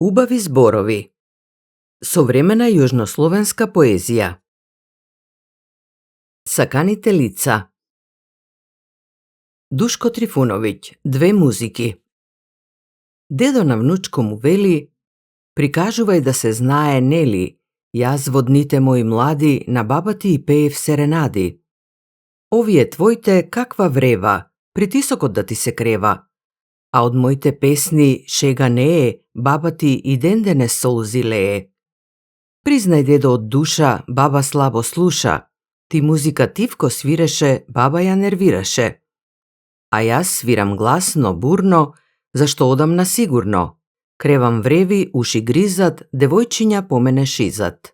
Убави зборови. Современа јужнословенска поезија. Саканите лица. Душко Трифуновиќ, две музики. Дедо на внучко му вели: прикажувај да се знае, нели, јас во дните мои млади на баба ти и пеев серенади. Овие твоите каква врева, притисокот да ти се крева. А од моите песни шега не е, баба ти и ден денес солзи лее. Признај, дедо, од душа, баба слабо слуша. Ти музика тивко свиреше, баба ја нервираше. А јас свирам гласно, бурно, зашто одам на сигурно. Кревам вреви, уши гризат, девојчиња по мене шизат.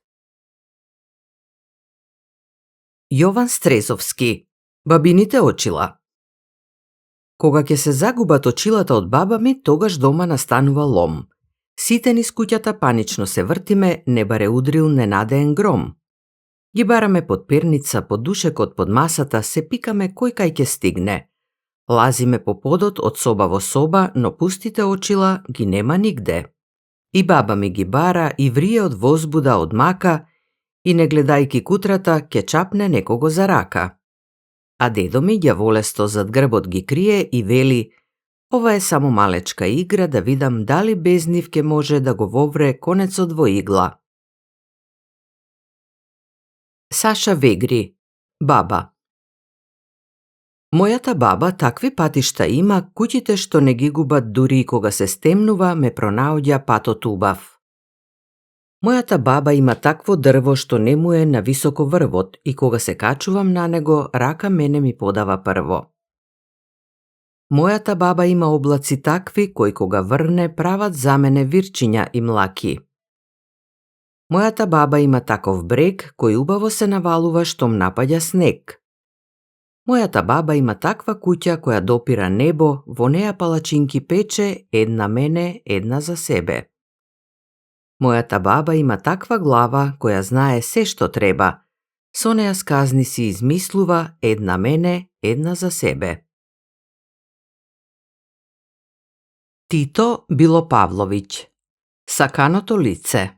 Јован Стрезовски. Бабините очила. Кога ќе се загубат очилата од баба ми, тогаш дома настанува лом. Сите низ куќата панично се вртиме, не баре удрил ненадеен гром. Ги бараме под перница, под душекот, под масата, се пикаме кој кај ќе стигне. Лазиме по подот од соба во соба, но пустите очила ги нема нигде. И баба ми ги бара и врие од возбуда, од мака, и не гледајки кутрата, ќе чапне некого за рака. А дедо ми ѓаволесто зад грбот ги крие и вели: ова е само малечка игра, да видам дали без нив ке може да го вовре конецот во игла. Саша Вегри. Баба. Мојата баба такви патишта има, куќите што не ги губат дури и кога се стемнува, ме пронаоѓа патот убав. Мојата баба има такво дрво што не му е на високо врвот и кога се качувам на него, рака мене ми подава прво. Мојата баба има облаци такви кои кога врне прават за мене вирчиња и млаки. Мојата баба има таков брег кој убаво се навалува штом напаѓа снег. Мојата баба има таква куќа која допира небо, во неа палачинки пече, една мене, една за себе. Мојата баба има таква глава која знае се што треба. Со неа сказни си измислува, една мене, една за себе. Тито Билопавловиќ. Саканото лице.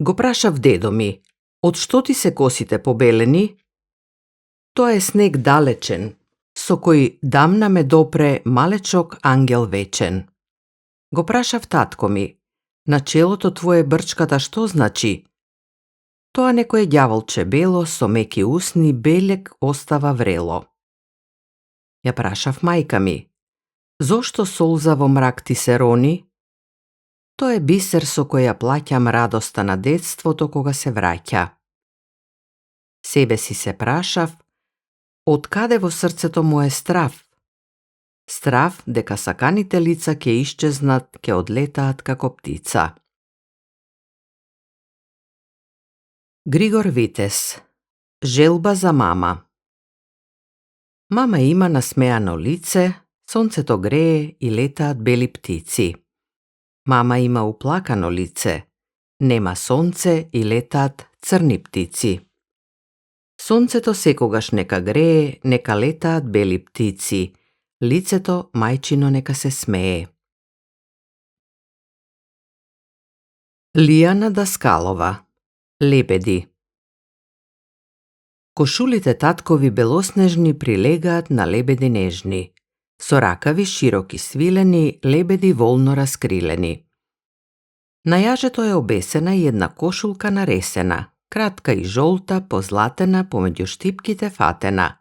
Го прашав дедо ми: од што ти се косите побелени? Тоа е снег далечен, со кој дамна ме допре малечок ангел вечен. Го прашав татко ми: на челото твое брчката што значи? Тоа некое ѓаволче бело, со меки усни, белек остава врело. Ја прашав мајка ми: зошто солза во мрак ти се рони? Тоа е бисер со кој ја плаќам радоста на детството кога се враќа. Себе си се прашав: од каде во срцето му е страв? Страв дека саканите лица ќе исчезнат, ќе одлетаат како птица. Григор Витес. Желба за мама. Мама има насмеано лице, сонцето грее и летаат бели птици. Мама има уплакано лице, нема сонце и летаат црни птици. Сонцето секогаш нека грее, нека летаат бели птици, лицето мајчино нека се смее. Лијана Даскалова. Лебеди. Кошулите таткови белоснежни прилегаат на лебеди нежни. Со ракави широки свилени, лебеди волно раскрилени. На јажето е обесена и една кошулка наресена, кратка и жолта, позлатена, помеѓу штипките фатена.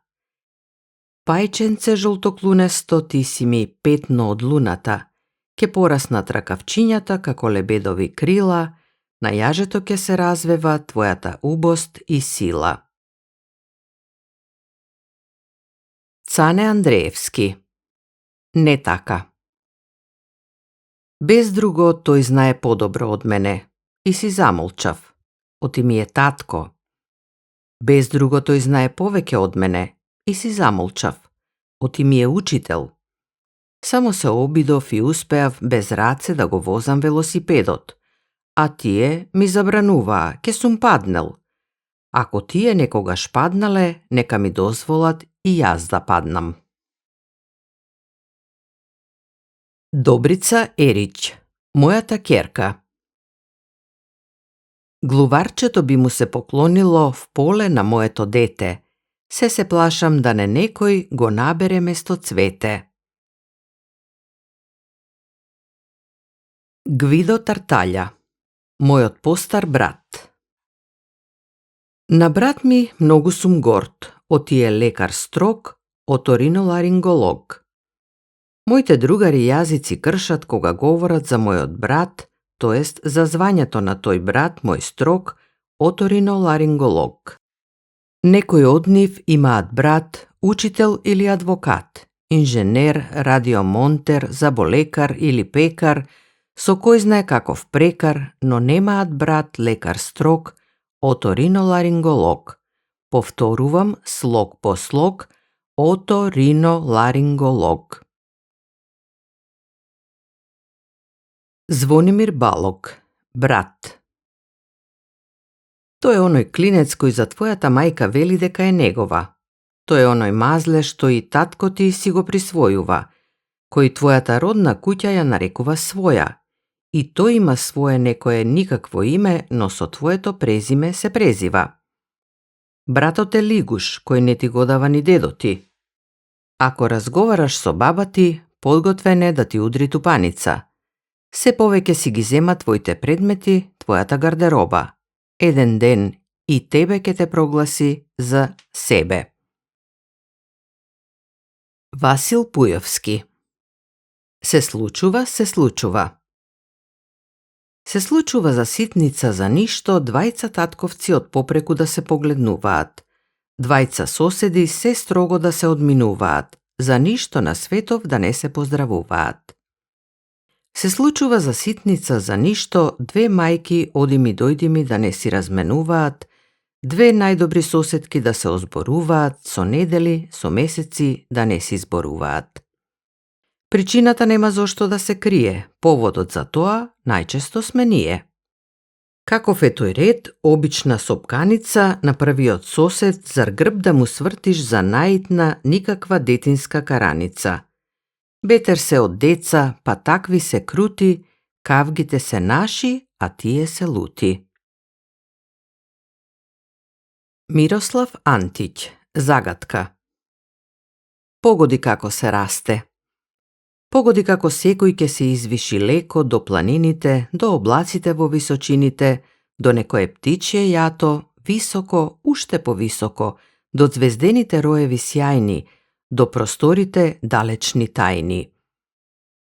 Пајченце жолтоклунесто, ти си ми петно од луната, ке пораснат ракавчињата како лебедови крила, на јажето ке се развева твојата убост и сила. Цане Андреевски. Не така. Без друго, тој знае подобро од мене, и си замолчав. Оти ми е татко. Без друго, тој знае повеќе од мене, и си замолчав. Оти ми е учител. Само се обидов и успеав без раце да го возам велосипедот, а тие ми забрануваа, ке сум паднел. Ако тие некогаш паднале, нека ми дозволат и јас да паднам. Добрица Ерич. Мојата ќерка. Глуварчето би му се поклонило в поле на моето дете. Се плашам да не некој го набере место цвете. Гвидо Тарталја. Мојот постар брат. На брат ми многу сум горд, отие лекар строг, оториноларинголог. Моите другари јазици кршат кога говорат за мојот брат, тоест за звањето на тој брат, мој строг, оториноларинголог. Некои од нив имаат брат, учител или адвокат, инженер, радиомонтер, заболекар или пекар, со кој знае каков прекар, но немаат брат лекар строг, оториноларинголог. Повторувам слог по слог, оториноларинголог. Звонимир Балог, брат. Тој е оној клинец кој за твојата мајка вели дека е негова. Тој е оној мазле што и татко ти си го присвојува, кој твојата родна куќа ја нарекува своја. И тој има свое некое никакво име, но со твоето презиме се презива. Братот е лигуш, кој не ти го дава ни дедо ти. Ако разговараш со баба ти, подготвен е да ти удри тупаница. Се повеќе си ги зема твоите предмети, твојата гардероба. Еден ден и тебе ќе те прогласи за себе. Васил Пујовски. Се случува, се случува. Се случува за ситница за ништо двајца татковци од попреку да се погледнуваат. Двајца соседи се строго да се одминуваат, за ништо на светов да не се поздравуваат. Се случува за ситница за ништо две мајки одими дојдими да не си разменуваат, две најдобри соседки да се озборуваат, со недели, со месеци да не си зборуваат. Причината нема зошто да се крие, поводот за тоа најчесто сме ние. Каков е тој ред, обична сопканица на првиот сосед зар грб да му свртиш за наитна никаква детинска караница. Бетер се од деца, па такви се крути, кавгите се наши, а тие се лути. Мирослав Антиќ, загатка. Погоди како се расте. Погоди како секој ќе се извиши леко до планините, до облаците во височините, до некое птичје јато, високо, уште повисоко, до звездените роеви сјајни, до просторите далечни тајни.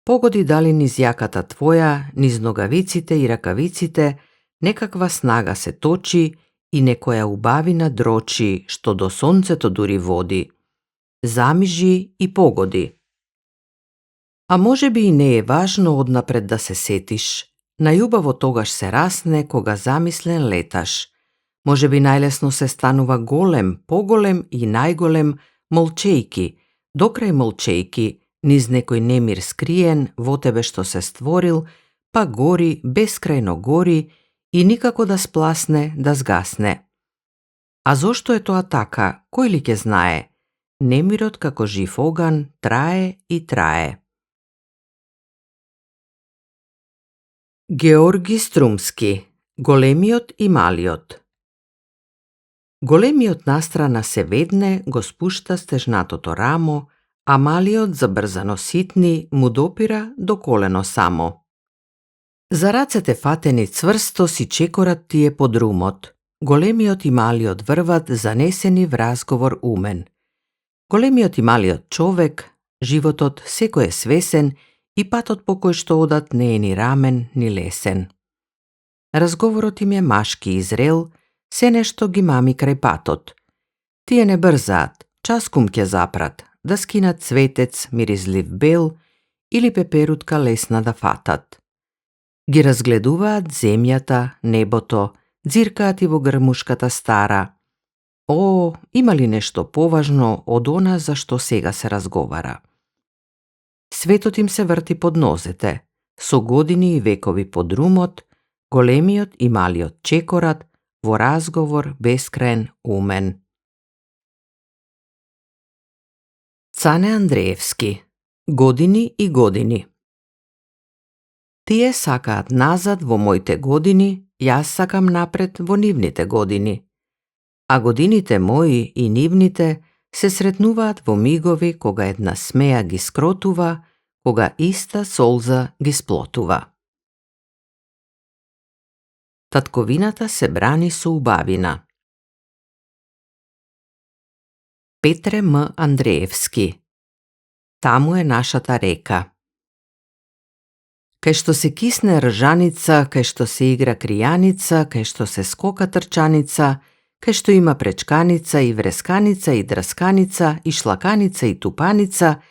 Погоди дали низ јаката твоја, низ ногавиците и ракавиците, некаква снага се точи и некоја убавина дрочи, што до сонцето дури води. Замижи и погоди. А може би и не е важно однапред да се сетиш. Најубаво тогаш се расне кога замислен леташ. Може би најлесно се станува голем, поголем и најголем молчејки, докрај молчејки, низ некој немир скриен во тебе што се створил, па гори, бескрајно гори и никако да спласне, да сгасне. А зошто е тоа така, кој ли ќе знае? Немирот како жив оган трае и трае. Георги Струмски, големиот и малиот. Големиот настрана се ведне го спушта стежнатото рамо, а малиот забрзано ситни му допира до колено само. За рацете фатени цврсто си чекорат тие под румот. Големиот и малиот врват занесени в разговор умен. Големиот и малиот човек, животот секој е свесен и патот по кој што одат не е ни рамен, ни лесен. Разговорот им е машки и зрел, се нешто ги мами крај патот. Тие не брзаат, часкум ќе запрат, да скинат цветец миризлив бел или пеперутка лесна да фатат. Ги разгледуваат земјата, небото, дзиркаат и во грмушката стара. О, има ли нешто поважно од она за што сега се разговара? Светот им се врти под нозете, со години и векови под румот, големиот и малиот чекорат во разговор бескраен умен. Цане Андреевски, години и години. Тие сакаат назад во моите години, јас сакам напред во нивните години. А годините мои и нивните се сретнуваат во мигови кога една смеја ги скротува, кога иста солза ги сплотува. Татковината се брани со убавина. Петре М. Андреевски. Таму е нашата река. Кај што се кисне ржаница, кај што се игра кријаница, кај што се скока трчаница, кај што има пречканица и вресканица и дрсканица и шлаканица и тупаница,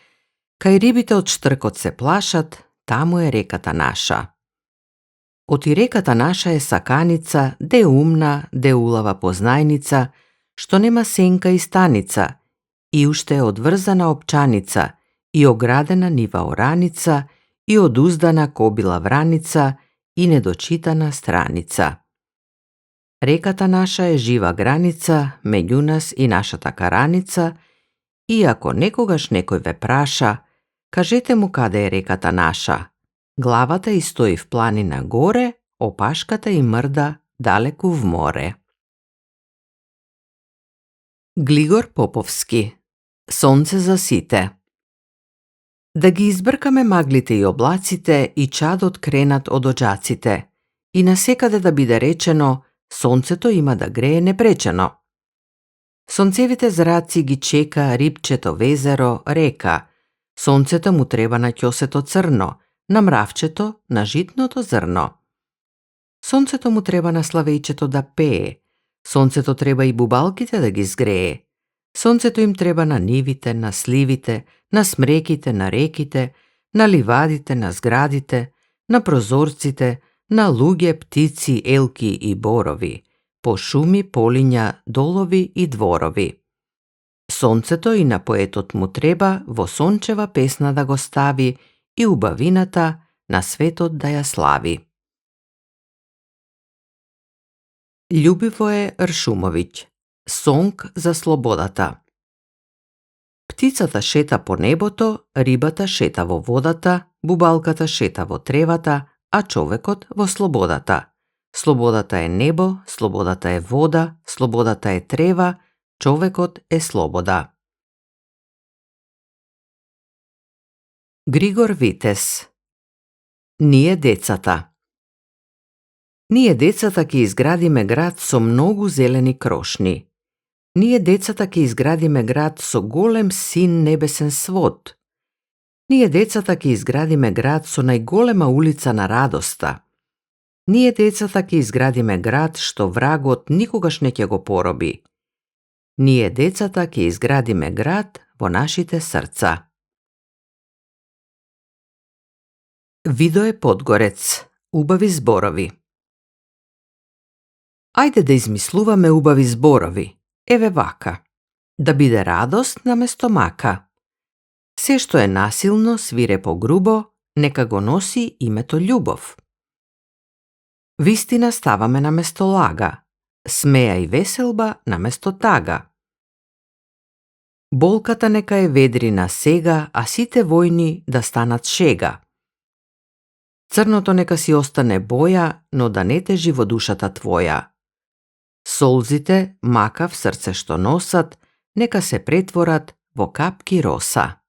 кај рибите од штркот се плашат, таму е реката наша. Оти реката наша е саканица, де умна, де улава познајница, што нема сенка и станица, и уште е одврзана опчаница, и оградена нива ораница, и одуздана кобила враница, и недочитана страница. Реката наша е жива граница меѓу нас и нашата караница, и ако некогаш некој ве праша, кажете му каде е реката наша. Главата и стои в планина горе, опашката и мрда далеку в море. Глигор Поповски. Сонце за сите. Да ги избркаме маглите и облаците и чадот кренат од оџаците, и насекаде да биде речено, сонцето има да грее непречено. Сонцевите зраци ги чека рибчето везеро, река. Сонцето му треба на ќосето црно, на мравчето, на житното зрно. Сонцето му треба на славејчето да пее. Сонцето треба и бубалките да ги згрее. Сонцето им треба на нивите, на сливите, на смреките, на реките, на ливадите, на зградите, на прозорците, на луѓе, птици, елки и борови, по шуми, полиња, долови и дворови. Сонцето и на поетот му треба во сончева песна да го стави и убавината на светот да ја слави. Љубивој Ршумовиќ. Сонг за слободата. Птицата шета по небото, рибата шета во водата, бубалката шета во тревата, а човекот во слободата. Слободата е небо, слободата е вода, слободата е трева, човекот е слобода. Григор Витес. Ние децата. Ние децата ќе изградиме град со многу зелени крошни. Ние децата ќе изградиме град со голем син небесен свод. Ние децата ќе изградиме град со најголема улица на радоста. Ние децата ќе изградиме град што врагот никогаш не ќе го пороби. Ние децата ќе изградиме град во нашите срца. Видое Подгорец. Убави зборови. Ајде да измислуваме убави зборови. Еве вака. Да биде радост наместо мака. Се што е насилно, свирепо, грубо, нека го носи името љубов. Вистина ставаме наместо лага. Смеја и веселба наместо тага. Болката нека е ведрина сега, а сите војни да станат шега. Црното нека си остане боја, но да не тежи во душата твоја. Солзите, мака в срце што носат, нека се претворат во капки роса.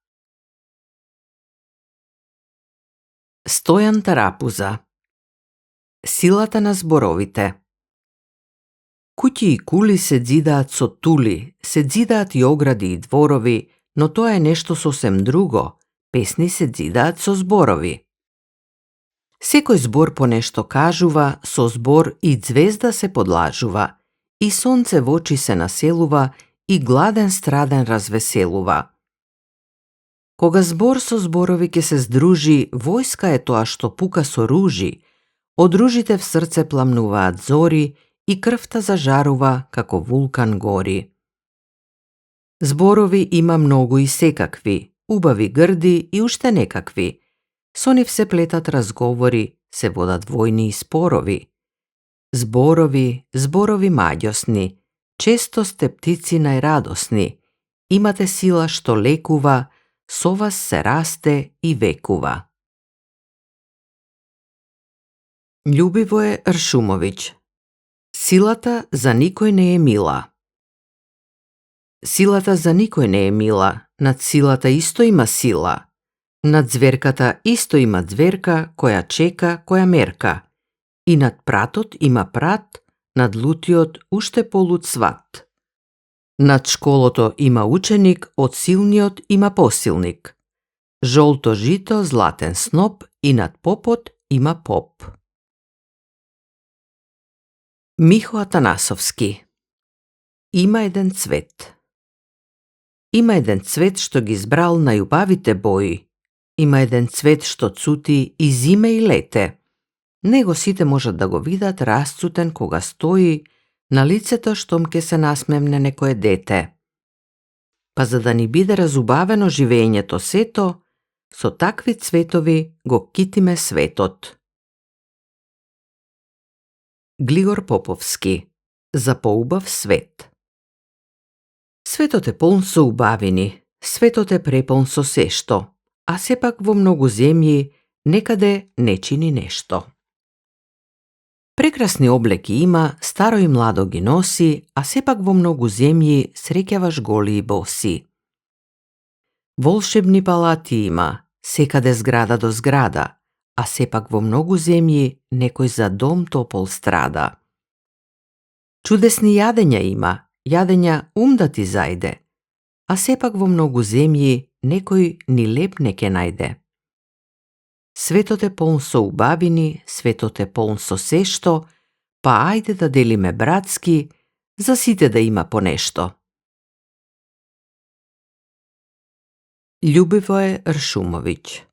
Стојан Тарапуза. Силата на зборовите. Куќи и кули се ѕидаат со тули, се ѕидаат и огради и дворови, но тоа е нешто сосем друго. Песни се ѕидаат со зборови. Секој збор по нешто кажува, со збор и ѕвезда се подлажува, и сонце во очи се населува, и гладен страден развеселува. Кога збор со зборови ќе се здружи, војска е тоа што пука со ружи, од ружите в срце пламнуваат зори, и крвта зажарува како вулкан гори. Зборови има многу и секакви, убави, грди и уште некакви. Со нив се плетат разговори, се водат војни и спорови. Зборови, зборови маѓосни, често сте птици најрадосни, имате сила што лекува, со вас се расте и векува. Љубивој Ршумовиќ. Силата за никој не е мила. Силата за никој не е мила, над силата исто има сила. Над зверката исто има зверка, која чека, која мерка. И над пратот има прат, над лутиот уште полут сват. Над школото има ученик, од силниот има посилник. Жолто жито, златен сноп и над попот има поп. Михо Атанасовски. Има еден цвет. Има еден цвет што ги избрал најубавите бои. Има еден цвет што цути и зиме и лете. Него сите можат да го видат расцутен кога стои на лицето штом ке се насмевне некое дете. Па за да ни биде разубавено живеењето сето, со такви цветови го китиме светот. Глигор Поповски. За поубав свет. Светот е полн со убавини, светот е преполн со сешто, а сепак во многу земји некаде не чини нешто. Прекрасни облеки има, старо и младо ги носи, а сепак во многу земји среќаваш голи и боси. Волшебни палати има, секаде зграда до зграда, а сепак во многу земји некој за дом топол страда. Чудесни јадења има, јадења да ти зајде, а сепак во многу земји некој ни леп не ке најде. Светот е полн со убавини, светот е полн со сешто, па ајде да делиме братски, за сите да има по нешто. Љубивој Ршумовиќ.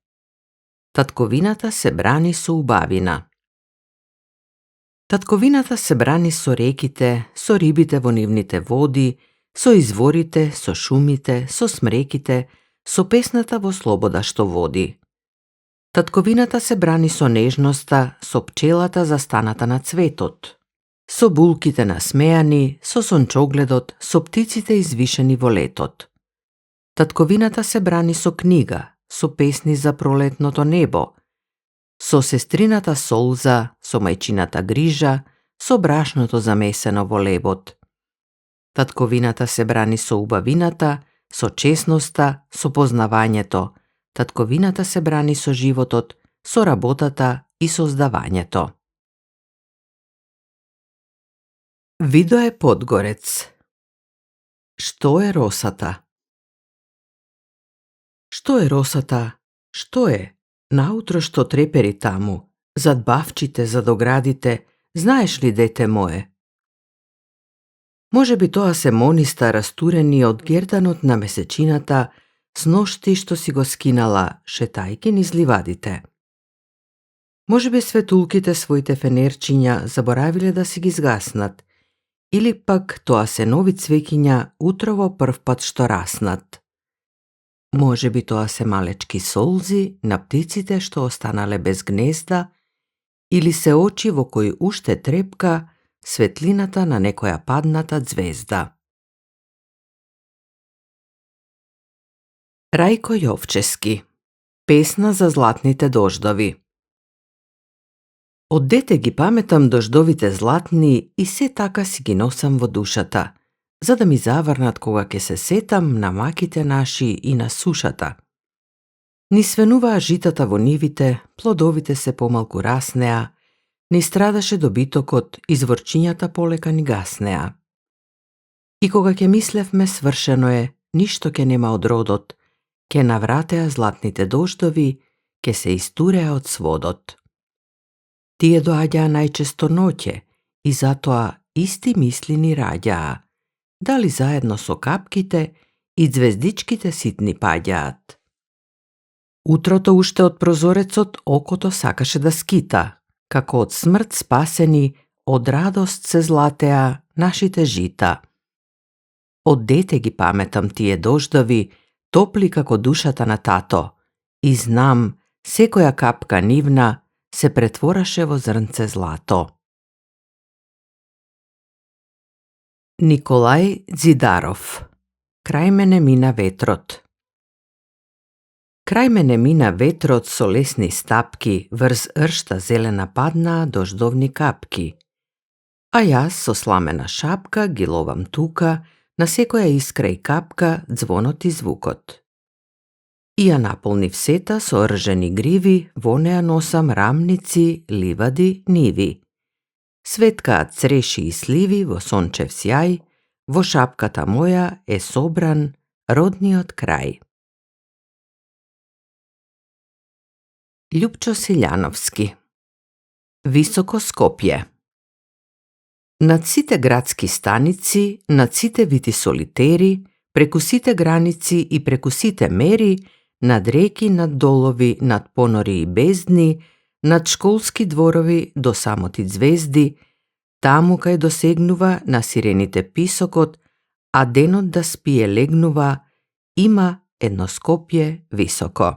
Татковината се брани со убавина. Татковината се брани со реките, со рибите во нивните води, со изворите, со шумите, со смреките, со песната во слобода што води. Татковината се брани со нежноста, со пчелата застаната на цветот, со булките насмеани, со сончогледот, со птиците извишени во летот. Татковината се брани со книга, со песни за пролетното небо, со сестрината солза, со мајчината грижа, со брашното замесено во лебот. Татковината се брани со убавината, со честноста, со познавањето. Татковината се брани со животот, со работата и создавањето. Видое Подгорец. Што е росата? Што е росата? Што е? Наутро што трепери таму, зад бавчите, зад оградите, знаеш ли, дете мое? Може би тоа се мониста растурени од герданот на месечината, с ношти што си го скинала, шетајки низ ливадите. Може би светулките своите фенерчиња заборавиле да си ги згаснат, или пак тоа се нови цвеќиња утрово првпат што раснат. Може би тоа се малечки солзи на птиците што останале без гнезда, или се очи во кои уште трепка светлината на некоја падната ѕвезда. Рајко Јовчески. Песна за златните дождови. Од дете ги паметам дождовите златни и се така си ги носам во душата, за да ми заврнат кога ке се сетам на маките наши и на сушата. Ни свенуваа житата во нивите, плодовите се помалку раснеа, ни страдаше добитокот, изворчињата полека ни гаснеа. И кога ќе мислевме свршено е, ништо ќе нема од родот, ќе навратеа златните дождови, ќе се истуреа од сводот. Тие доаѓаа најчесто ноќе и затоа исти мисли ни раѓаа, дали заедно со капките и ѕвездичките ситни паѓаат. Утрото уште од прозорецот окото сакаше да скита, како од смрт спасени, од радост се златеа нашите жита. Од дете ги паметам тие дождови, топли како душата на тато, и знам, секоја капка нивна се претвораше во зрнце злато. Николај Ѕидаров. Крај мене мина ветрот. Крај мене мина ветрот со лесни стапки, врз ршта зелена паднаа дождовни капки. А јас со сламена шапка ги ловам тука, на секоја искра и капка, звонот и звукот. И ја наполнив сета со ржени гриви, во неа носам рамници, ливади, ниви. Светкаат цреши и сливи во сончев сјај, во шапката моја е собран родниот крај. Љупчо Силјановски. Високо Скопје. Над сите градски станици, над сите вити солитери, преку сите граници и преку сите мери, над реки, над долови, над понори и бездни, над школски дворови до самоти звезди, таму кај досегнува на сирените писокот, а денот да спие легнува, има едно Скопје високо.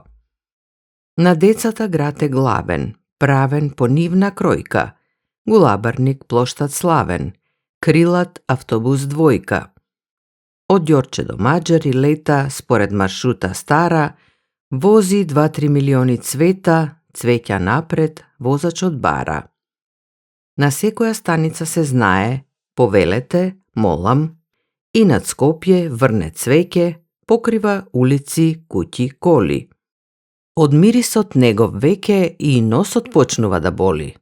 На децата град е главен, правен по нивна кројка, Гулабарник плоштад славен, крилат автобус двојка. Од Ѓорче до Маџари лета, според маршрута стара, вози 2-3 милиони цвета, цвеќа напред, возачот бара. На секоја станица се знае, повелете, молам, и над Скопје врне цвеќе, покрива улици, куќи, коли. Од мирисот негов веќе и носот почнува да боли.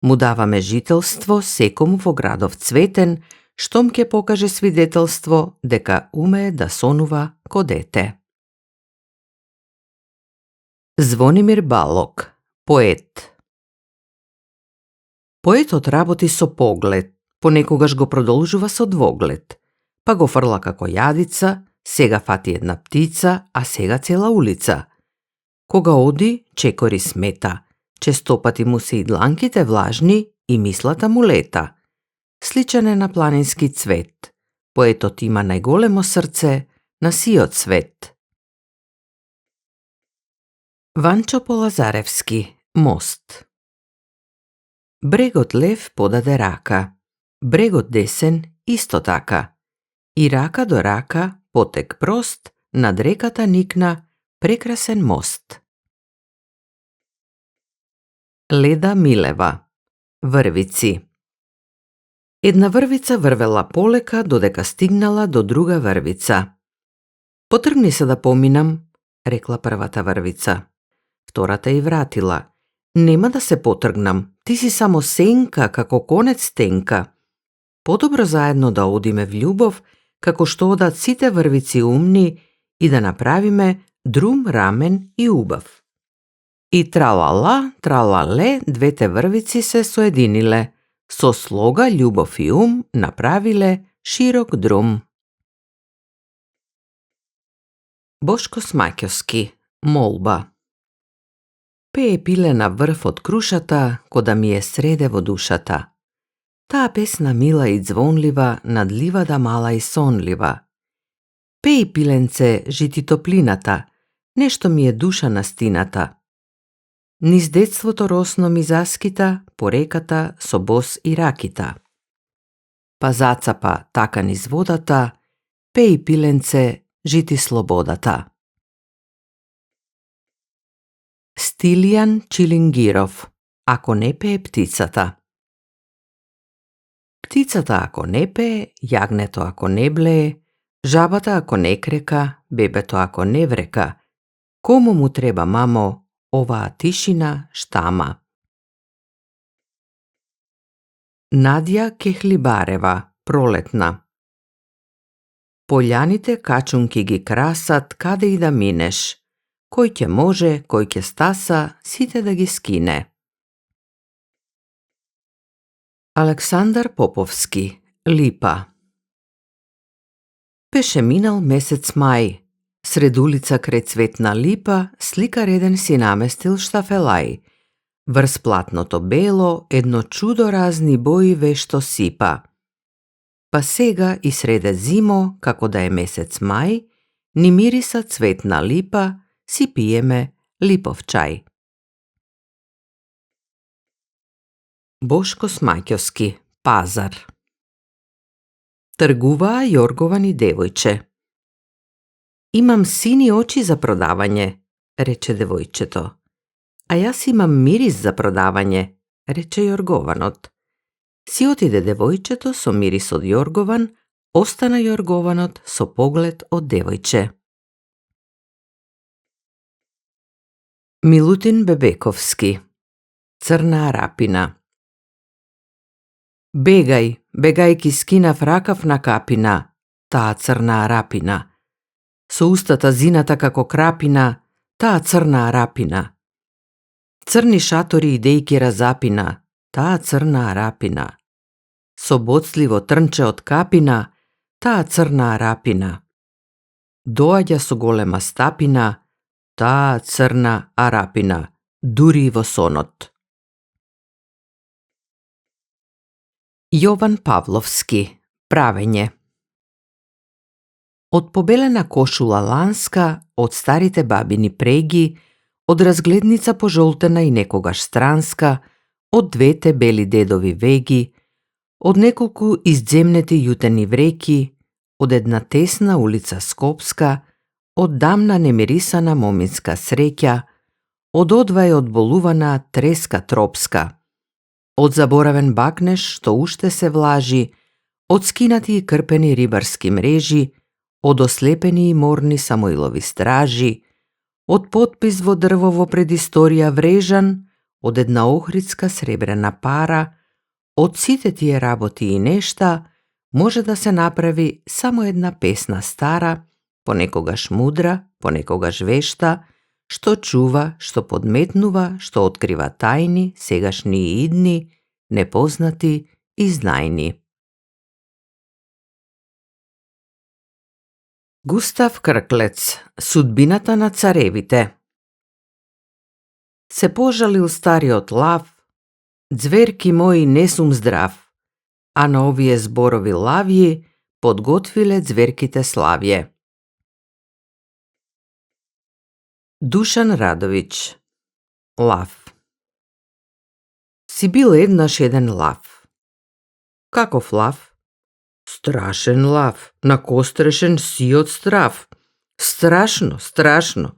Му даваме жителство секому во градов цветен, штом ќе покаже свидетелство дека умее да сонува ко дете. Звонимир Балок, поет. Поетот работи со поглед, понекогаш го продолжува со двоглед, па го фрла како јадица, сега фати една птица, а сега цела улица. Кога оди, чекори смета, честопати му се и дланките влажни и мислата му лета. Сличен е на планински цвет. Поетот има најголемо срце на сиот свет. Ванчо Полазаревски, мост. Брегот лев подаде рака, брегот десен исто така. И рака до рака, потек прост, над реката никна прекрасен мост. Леда Милева, врвици. Една врвица врвела полека додека стигнала до друга врвица. Потргни се да поминам, рекла првата врвица. Втората и вратила. Нема да се потргнам, ти си само сенка како конец тенка. Подобро заедно да одиме в љубов, како што одат сите врвици умни и да направиме друм рамен и убав. И тралала, тралале, двете врвици се соединиле. Со слога, љубов и ум направиле широк друм. Бошко Смаќовски, молба. Пее пиле на врв од крушата, кода ми е среде во душата. Таа песна мила и звонлива, над ливада мала и сонлива. Пеј, пиленце, жити топлината, нешто ми е душа на стината. Низ детството росно ми заскита, по реката со бос и ракита. Па зацапа така низ водата, пеј, пиленце, жити слободата. Стилијан Чилингиров, ако не пее птицата. Птицата ако не пее, јагнето ако не блее, жабата ако не крека, бебето ако не врека, кому му треба, мамо, оваа тишина штама. Надја Кехлибарева, пролетна. Полјаните качунки ги красат каде и да минеш. Кој ќе може, кој ќе стаса, сите да ги скине. Александар Поповски, Липа. Беше минал месец мај. Сред улица крај цветна липа, сликар еден си наместил штафелај. Врз платното бело, едно чудо разни бои вешто сипа. Па сега и среде зимо, како да е месец мај, ни мириса цветна липа, си пиеме липов чај. Бошко Смаќовски, Пазар. Тргуваа Јоргован и девојче. Имам сини очи за продавање, рече девојчето. А јас имам мирис за продавање, рече Јоргованот. Си отиде девојчето со мирис од Јоргован, остана Јоргованот со поглед од девојче. Милутин Бебековски. Црна арапина. Бегај, бегајки скинав ракав на капина, таа црна арапина. Со устата зината како крапина, таа црна арапина. Црни шатори идејки разапина, таа црна арапина. Со боцливо трнче од капина, таа црна арапина. Доаѓа со голема стапина, таа црна арапина, дури и во сонот. Јован Павловски. Правење. Од побелена кошула ланска, од старите бабини преги, од разгледница пожолтена и некогаш странска, од двете бели дедови веги, од неколку изземнети јутени вреки, од една тесна улица Скопска, од дамна немирисана моминска среќа, од одвај одболувана треска тропска, од заборавен бакнеш што уште се влажи, од скинати и крпени рибарски мрежи, од ослепени и морни Самоилови стражи, од потпис во дрвово предисторија врежан, од една охридска сребрена пара, од сите тие работи и нешта, може да се направи само една песна стара, понекогаш мудра, понекогаш вешта, што чува, што подметнува, што открива тајни, сегашни и идни, непознати и знајни. Густав Крклец. Судбината на царевите. Се пожалил стариот лав, ѕверки мои не сум здрав, а на овие зборови лавји подготвиле ѕверките славје. Душан Радовиќ. Лав. Си бил еднаш еден лав. Каков лав? Страшен лав, накострешен сиот страв. Страшно, страшно.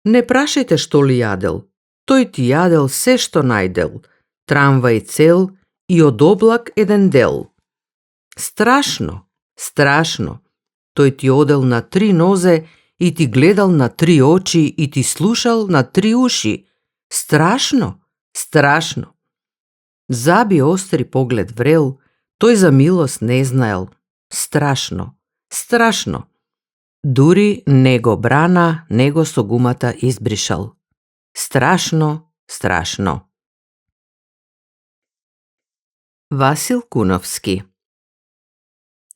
Не прашајте што ли јадел. Тој ти јадел се што најдел. Трамвај цел и од облак еден дел. Страшно, страшно. Тој ти одел на 3 нозе и ти гледал на 3 очи и ти слушал на 3 уши. Страшно, страшно. Заби остри поглед врел, тој за милост не знаел. Страшно, страшно. Дури не го брана, него со гумата избришал. Страшно, страшно. Васил Куновски.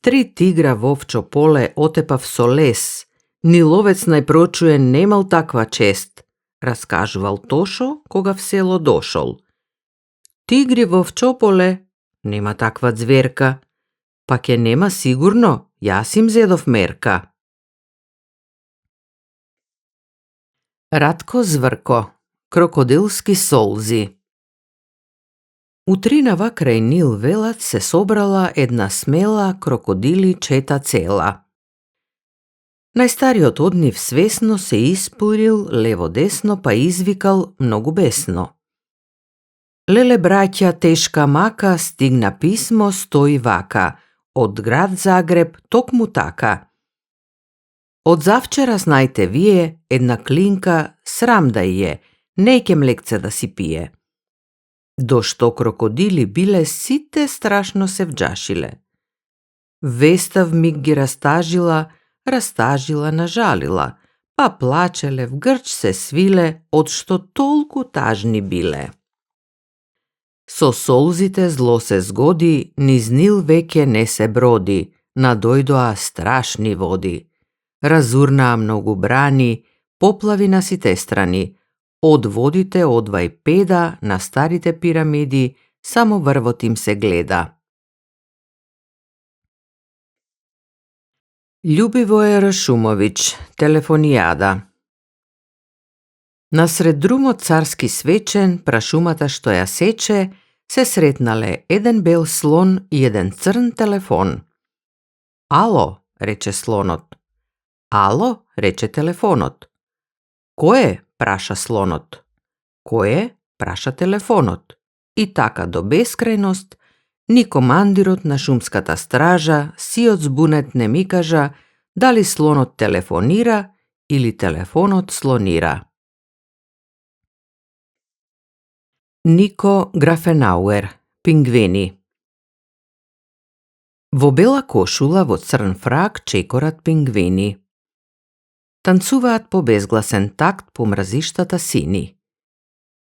3 тигра во овчо поле отепав со лес, ни ловец најпрочуен немал таква чест, раскажувал Тошо кога в село дошол. Тигри во овчо поле, нема таква ѕверка, па ке нема сигурно, јас им зедов мерка. Ратко Зврко. Крокодилски солзи. Утринава крај Нил велат се собрала една смела крокодили чета цела. Најстариот од нив свесно се испурил лево-десно па извикал многу бесно. Леле браќа, тешка мака, стигна писмо, стои вака, од град Загреб токму така. Од завчера знајте вие, една клинка, срам да е, неќе млекце да си пие. До што крокодили биле, сите страшно се вџашиле. Веста вмиг ги растажила, нажалила, па плачеле, в грч се свиле, од што толку тажни биле. Со солзите зло се згоди, низ Нил веќе не се броди, надојдоа страшни води. Разурнаа многу брани, поплави на сите страни. Од водите одвај педа на старите пирамиди, само врвот им се гледа. Љубивој Рашумовиќ. Телефонијада. Насред друмот царски свечен, прашумата што ја сече, се сретнале еден бел слон и еден црн телефон. Ало, рече слонот. Ало, рече телефонот. Кое? Праша слонот. Кое? Праша телефонот. И така до бескрајност, ни командирот на шумската стража, сиот збунет не ми кажа дали слонот телефонира или телефонот слонира. Нико Графенауер, Пингвини. Во бела кошула во црн фрак чекорат пингвини. Танцуваат по безгласен такт по мразиштата сини.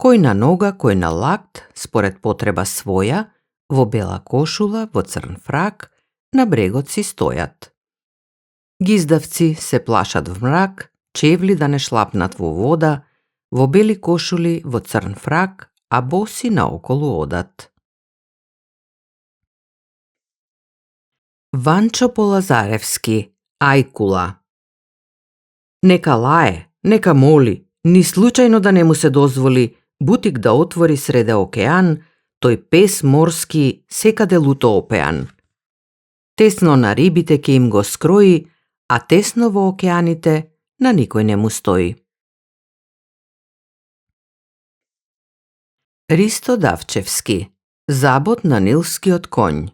Кој на нога, кој на лакт, според потреба своја, во бела кошула, во црн фрак, на брегот си стојат. Гиздавци се плашат в мрак, чевли да не шлапнат во вода, во бели кошули, во црн фрак, а боси наоколу одат. Ванчо Полазаревски, Ајкула. Нека лае, нека моли, ни случајно да не му се дозволи бутик да отвори среде океан, тој пес морски секаде луто опеан. Тесно на рибите ке им го скрои, а тесно во океаните на никој не му стои. Ристо Давчевски, Забот на нилскиот коњ.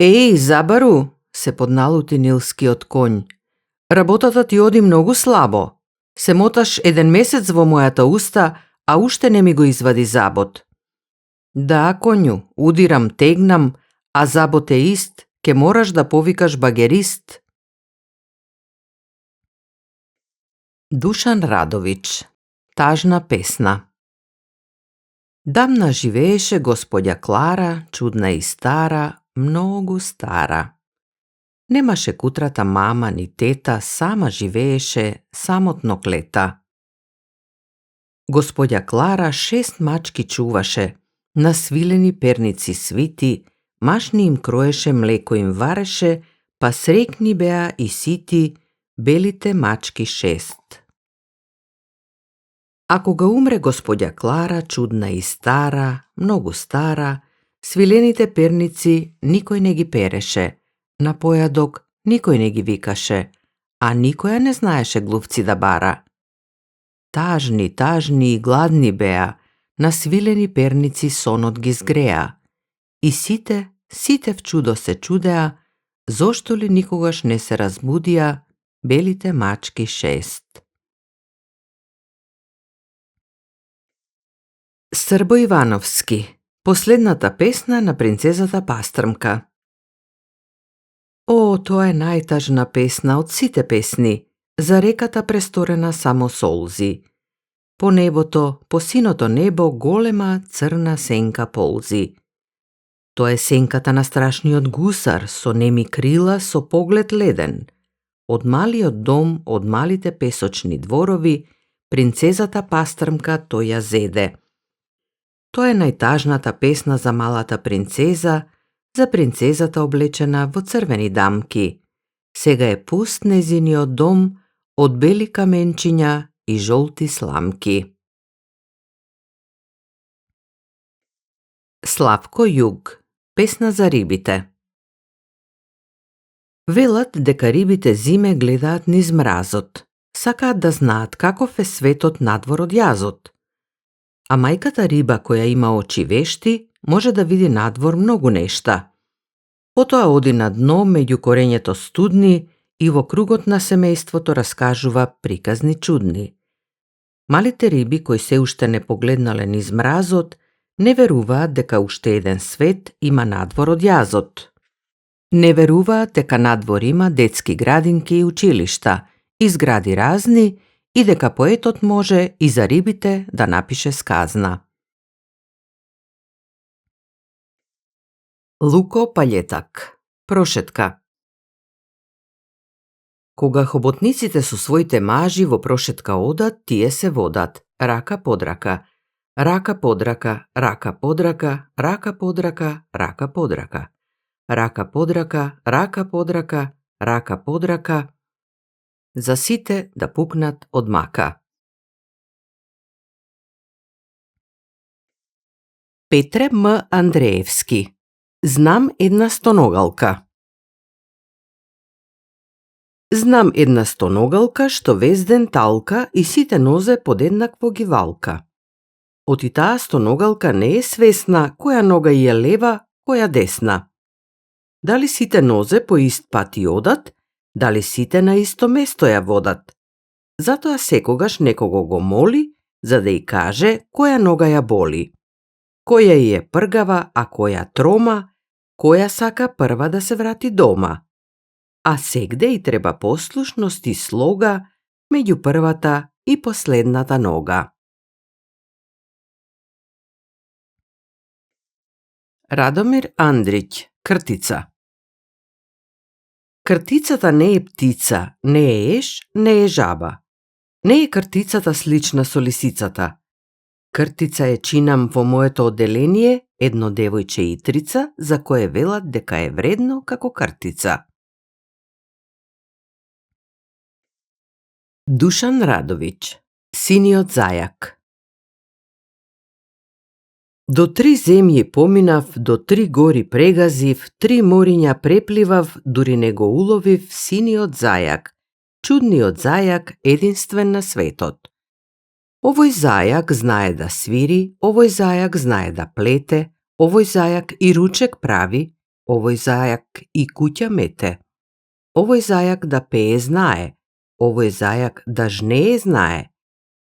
Еј, Забару, се подналути нилскиот коњ. Работата ти оди многу слабо. Се моташ 1 месец во мојата уста, а уште не ми го извади забот. Да, коњу, удирам, тегнам, а забот е ист, ке мораш да повикаш багерист. Душан Радович, Тажна песна. Дамна живееше господја Клара, чудна и стара, многу стара. Немаше кутрата мама ни тета, сама живееше, самотно клета. Господја Клара 6 мачки чуваше, на свилени перници свити, машни им кроеше, млеко им вареше, па среќни беа и сити, белите мачки 6. А кога умре господја Клара, чудна и стара, многу стара, свилените перници никој не ги переше, на појадок никој не ги викаше, а никоја не знаеше глувци да бара. Тажни, тажни и гладни беа, на свилени перници сонот ги згреа. И сите в чудо се чудеа, зошто ли никогаш не се разбудија белите мачки 6. Србо Ивановски, последната песна на принцезата Пастрмка. О, тоа е најтажна песна од сите песни, за реката престорена само солзи. По небото, по синото небо, голема црна сенка ползи. Тоа е сенката на страшниот гусар, со неми крила, со поглед леден. Од малиот дом, од малите песочни дворови, принцезата Пастрмка тој ја зеде. Тоа е најтажната песна за малата принцеза, за принцезата облечена во црвени дамки. Сега е пуст незиниот дом од бели каменчиња и жолти сламки. Славко Југ, песна за рибите. Велат дека рибите зиме гледаат низ мразот, сакаат да знаат каков е светот надвор од јазот. А мајката риба која има очи вешти може да види надвор многу нешта. Потоа оди на дно меѓу корењето студни и во кругот на семејството раскажува приказни чудни. Малите риби кои се уште не погледнале низ мразот, не веруваат дека уште еден свет има надвор од јазот. Не веруваат дека надвор има детски градинки и училишта, и згради разни, и дека поетот може и за рибите да напише сказна. Луко Палетак, Прошетка. Кога хоботниците со своите мажи во прошетка одат, тие се водат, рака под рака, рака под рака, рака под рака, рака под рака, рака под рака, рака под рака, рака под рака, рака под рака, за сите да пукнат од мака. Петре М. Андреевски, Знам една стоногалка. Знам една стоногалка што вес ден талка и сите нозе подеднакво ги валка. Оти таа стоногалка не е свесна која нога ја лева, која десна. Дали сите нозе по ист пат и одат, дали сите на исто место ја водат. Затоа секогаш некого го моли, за да ја каже која нога ја боли. Која ја е пргава, а која трома, која сака прва да се врати дома. А сегде и треба послушност и слога меѓу првата и последната нога. Радомир Андрич, кртица. Кртицата не е птица, не е еш, не е жаба. Не е кртицата слична со лисицата. Кртица е чинам во моето одделение едно девојче Итрица, за кое велат дека е вредно како кртица. Душан Радович, синиот зајак. До 3 земји поминав, до 3 гори прегазив, 3 мориња препливав, дури не го уловив синиот зајак, чудниот зајак, единствен на светот. Овој зајак знае да свири, овој зајак знае да плете, овој зајак и ручек прави, овој зајак и куќа мете. Овој зајак да пее знае, овој зајак да жнее знае,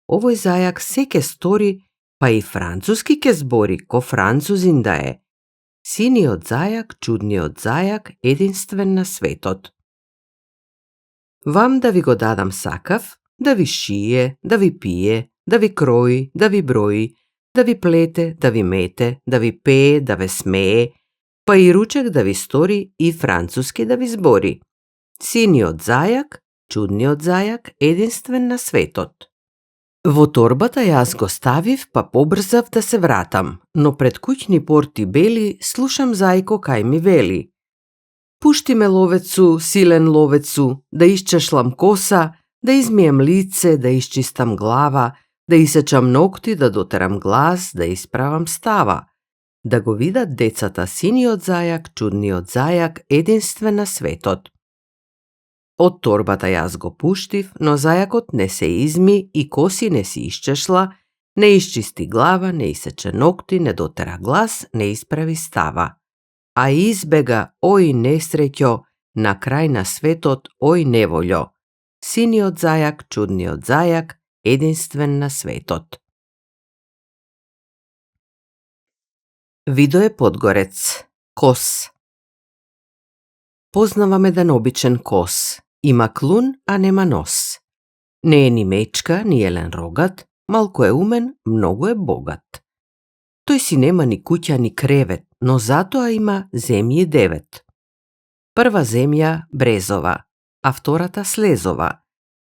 овој зајак се ке стори, па и француски ке збори, ко французин да е. Синиот зајак, чудниот зајак, единствен на светот. Вам да ви го дадам сакав, да ви шие, да ви пие, да ви крои, да ви брои, да ви плете, да ви мете, да ви пее, да ве смее, па и ручек да ви стори и француски да ви збори. Синиот зајак, чудниот зајак, единствен на светот. Во торбата јас го ставив, па побрзав да се вратам, но пред куќни порти бели слушам зајко кај ми вели. Пушти ме ловецу, силен ловецу, да исчешлам коса, да измием лице, да исчистам глава, да исечам ногти, да дотерам глас, да исправам става, да го видат децата синиот зајак, чудниот зајак, единствен на светот. Од торбата јас го пуштив, но зајакот не се изми и коси не си исчешла, не исчисти глава, не исече ногти, не дотера глас, не исправи става. А избега, ој несреќо, на крај на светот, ој неволјо. Синиот зајак, чудниот зајак, единствен на светот. Видое Подгорец, кос. Познавам еден обичен кос. Има клун, а нема нос. Не е ни мечка, ни елен рогат, малку е умен, многу е богат. Тој си нема ни куќа, ни кревет, но затоа има земји 9. Прва земја Брезова, а втората Слезова,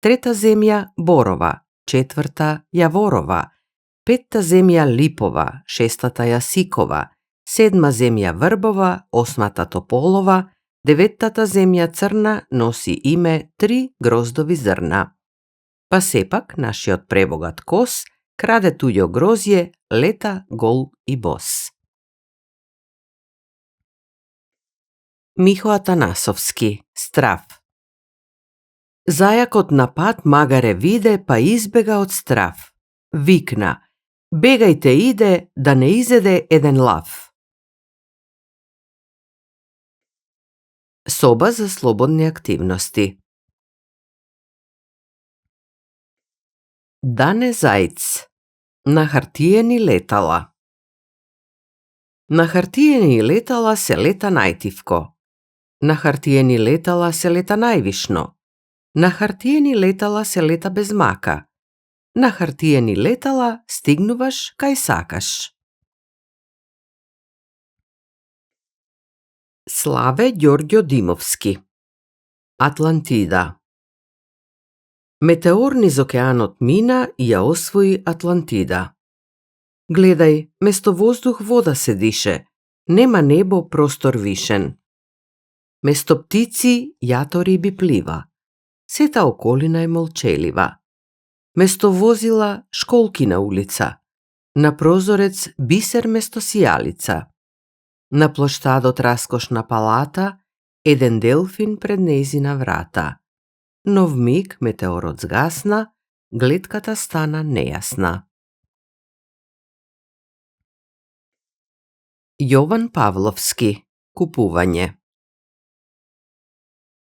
трета земја Борова, четврта Јаворова, петта земја Липова, шестата Јасикова, седма земја Врбова, осмата Тополова, деветтата земја Црна носи име 3 гроздови зрна. Па сепак, нашиот пребогат кос краде туѓо грозје, лета гол и бос. Михо Атанасовски, Страв. Зајакот на пат магаре виде, па избега од страв. Викна, бегајте иде, да не изеде еден лав. Соба за слободни активности. Дане Зајц. На хартиени летала. На хартиени летала се лета најтивко. На хартиени летала се лета највишно. На хартиени летала се лета без мака. На хартиени летала стигнуваш кај сакаш. Славе Ѓорѓо Димовски. Атлантида. Метеор низ океанот мина и ја освои Атлантида. Гледај, место воздух вода се дише, нема небо простор вишен. Место птици јато риби плива, сета околина е молчелива. Место возила школки на улица, на прозорец бисер место сијалица. На плоштадот раскошна палата, еден делфин пред нејзина врата. но вмиг метеорот згасна, гледката стана нејасна. Јован Павловски. Купување.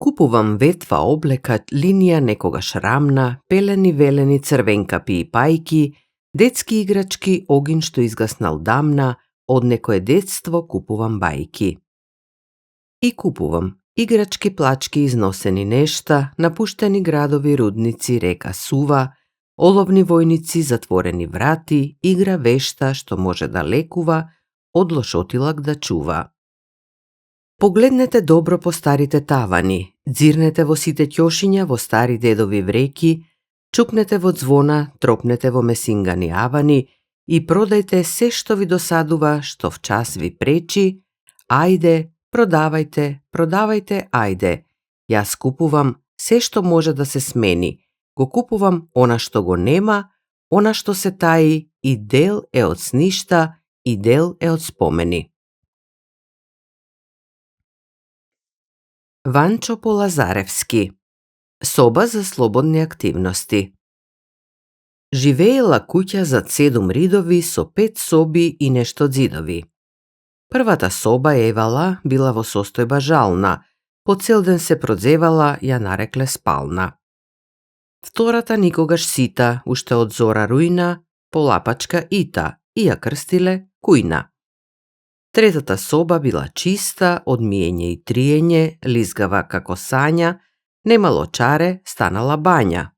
Купувам ветва облека, линија некогаш рамна, пелени велени црвенкапи и пајки, детски играчки, огин што изгаснал дамна, од некое детство купувам бајки. И купувам играчки, плачки, износени нешта, напуштени градови, рудници, река Сува, оловни војници, затворени врати, игра вешта што може да лекува, од лошотилак да чува. Погледнете добро по старите тавани, дзирнете во сите ќошиња во стари дедови вреки, чукнете во звона, тропнете во месингани авани и продајте се што ви досадува, што в час ви пречи. Ајде, продавајте, продавајте, ајде. Јас купувам се што може да се смени. Го купувам она што го нема, она што се таи, и дел е од сништа, и дел е од спомени. Ванчо Полазаревски. Соба за слободни активности. Живеела куќа за 7 ридови со 5 соби и нешто ѕидови. Првата соба Евала била во состојба жална, по цел ден се продзевала, ја нарекле спална. Втората никогаш сита, уште од зора рујна, полапачка ита, и ја крстиле Кујна. Третата соба била чиста, од миење и триење, лизгава како сања, немало чаре, станала бања.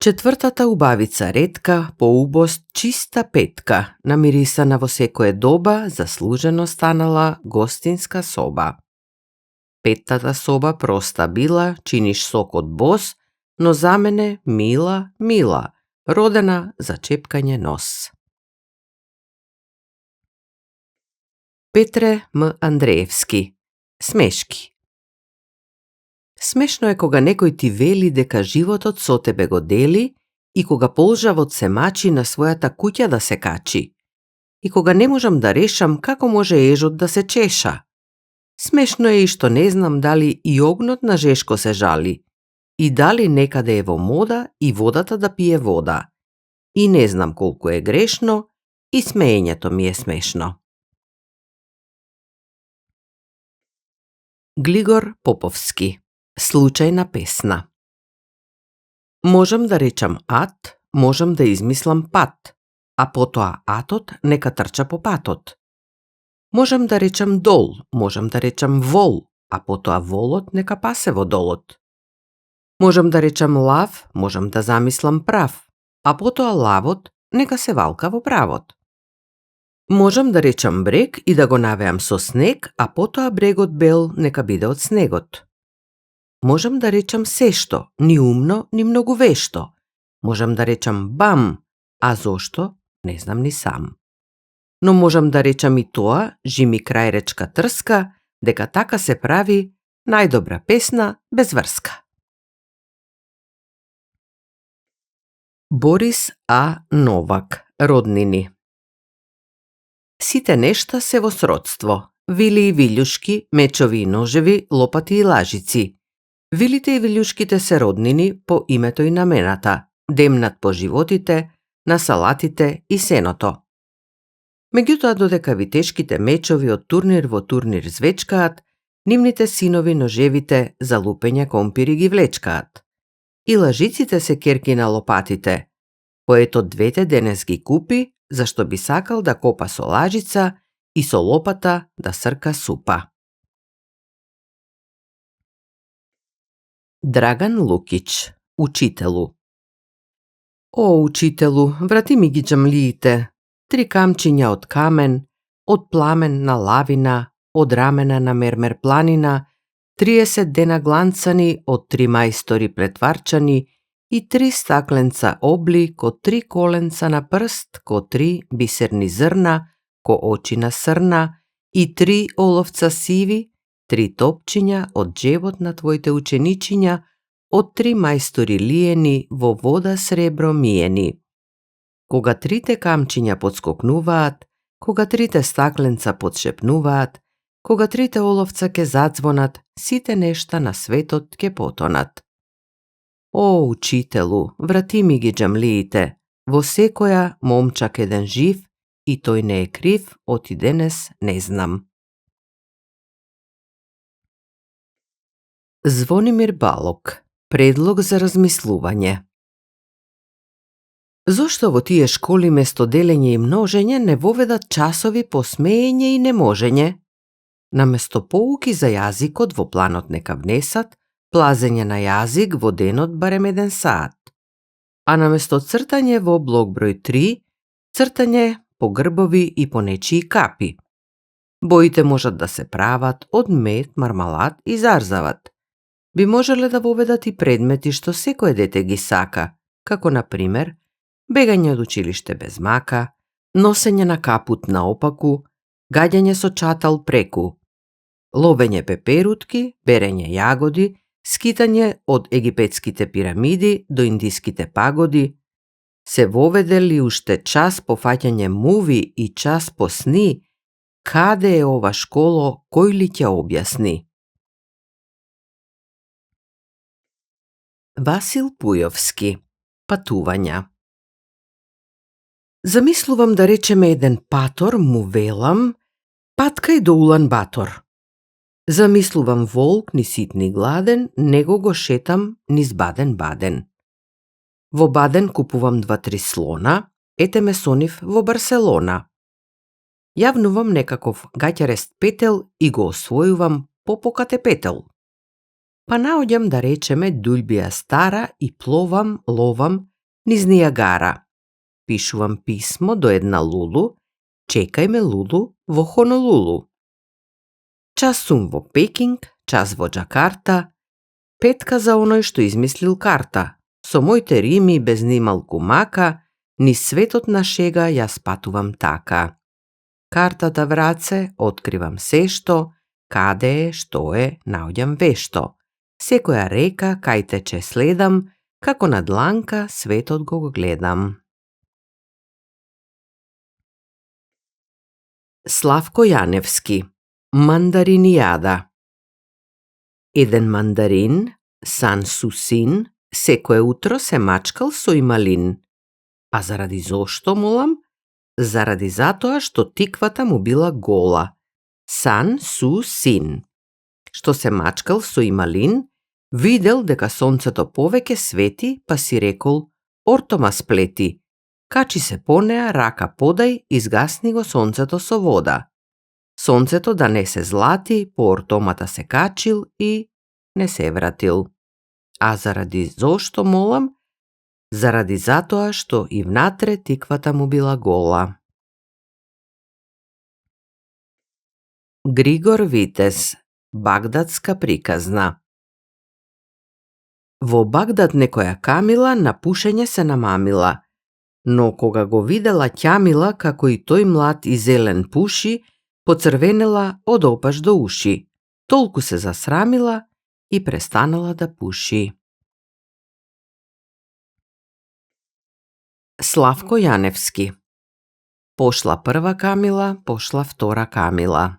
Четвртата убавица ретка, по убост чиста петка, намирисана во секое доба, заслужено станала гостинска соба. Петтата соба проста била, чиниш сок од бос, но за мене мила, мила, родена за чепкање нос. Петре М. Андреевски. Смешки. Смешно е кога некој ти вели дека животот со тебе го дели и кога полжавот се мачи на својата куќа да се качи. И кога не можам да решам како може ежот да се чеша. Смешно е и што не знам дали и огнот на Жешко се жали, и дали некаде е во мода и водата да пие вода. И не знам колку е грешно, и смеењето ми е смешно. Глигор Поповски. Случајна песна. Можам да речам ат, можам да измислам пат, а потоа атот нека трча по патот. Можам да речам дол, можам да речам вол, а потоа волот нека пасе во долот. Можам да речам лав, можам да замислам прав, а потоа лавот нека се валка во правот. Можам да речам брег и да го навеам со снег, а потоа брегот бел нека биде од снегот. Можам да речам сешто, ни умно, ни многу вешто. Можам да речам бам, а зошто, не знам ни сам. Но можам да речам и тоа, жими крај речка трска, дека така се прави најдобра песна без врска. Борис А. Новак. Роднини. Сите нешта се во сродство. Вили и вилјушки, мечови и ножеви, лопати и лажици. Вилите и вилјушките се роднини по името и намената, демнат по животите, на салатите и сеното. Меѓутоа, додека витешките мечови од турнир во турнир звечкаат, нивните синови ножевите за лупење компири ги влечкаат. И лажиците се керки на лопатите. Поетот двете денес ги купи, зашто би сакал да копа со лажица и со лопата да срка супа. Драган Лукич. Учителу. О, учителу, врати ми ги џамлиите, 3 камчиња од камен, од пламен на лавина, од рамена на мермер планина, 30 дена гланцани од 3 мајстори плетварчани и 3 стакленца обли ко 3 коленца на прст, ко 3 бисерни зрна, ко очи на срна и 3 оловца сиви, 3 топчиња од џебот на твоите ученичиња, од 3 мајстори лиени во вода сребро миени. Кога 3 камчиња подскокнуваат, кога 3 стакленца подшепнуваат, кога 3 оловца ке задзвонат, сите нешта на светот ке потонат. О, учителу, врати ми ги џамлиите. Во секоја момчак еден жив, и тој не е крив, оти денес не знам. Звонимир Балок. Предлог за размислување. Зошто во тие школи место делење и множење не воведат часови по смеење и неможење? Наместо поуки за јазикот во планот нека внесат плазење на јазик во денот барем 1 саат. А наместо цртање во блок број 3, цртање по грбови и по нечии капи. Боите можат да се прават од мед, мармалад и зарзават. Би можеле да воведат и предмети што секое дете ги сака, како на пример бегање од училиште без мака, носење на капут наопаку, гаѓање со чатал преку, ловење пеперутки, берење јагоди, скитање од египетските пирамиди до индиските пагоди. Се воведели уште час по фаќање муви и час по сни? Каде е ова школо, кој ли ќе објасни? Васил Пујовски. Патувања. Замислувам да речеме еден патор, му велам, паткај до Улан Батор. Замислувам волк ни сит ни гладен, него го шетам низ Баден-Баден. Во Баден купувам 2-3 слона, ете ме со нив во Барселона. Јавнувам некаков гаќарест петел и го освојувам по покатепетел. Па наоѓам да речеме дулбија стара и пловам, ловам низ Нијагара. Пишувам писмо до една Лулу, чекај ме Лулу во Хонолулу. Час сум во Пекинг, час во Џакарта, петка за оној што измислил карта. Со моите рими без нималку мака, низ светот на шега јас патувам така. Картата враце, откривам се што, каде е, што е, наоѓам вешто. Секоја река кај тече следам, како на дланка светот го гледам. Славко Јаневски. Мандаринијада. Еден мандарин, сан су син, секое утро се мачкал со ималин. А заради зошто, молам? Заради затоа што тиквата му била гола. Сан су син. Што се мачкал со ималин, видел дека сонцето повеќе свети, па си рекол, ортома сплети. Качи се по неа, рака подај, изгасни го сонцето со вода. Сонцето да не се злати, по ортомата се качил и не се вратил. А заради зошто, молам? Заради затоа што и внатре тиквата му била гола. Григор Витез. Багдадска приказна. Во Багдад некоја камила на пушење се намамила, но кога го видела ќамила како и тој млад и зелен пуши, поцрвенела од опаш до уши, толку се засрамила и престанала да пуши. Славко Јаневски. Пошла прва камила, пошла втора камила.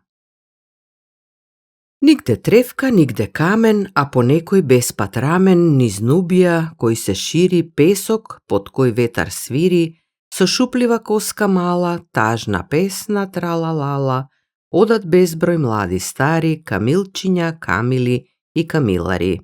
Нигде тревка, нигде камен, а по некој беспат рамен, низ Нубија, кој се шири песок, под кој ветар свири, со шуплива коска мала, тажна песна тралалала, одат безброј млади стари, камилчиња, камили и камилари.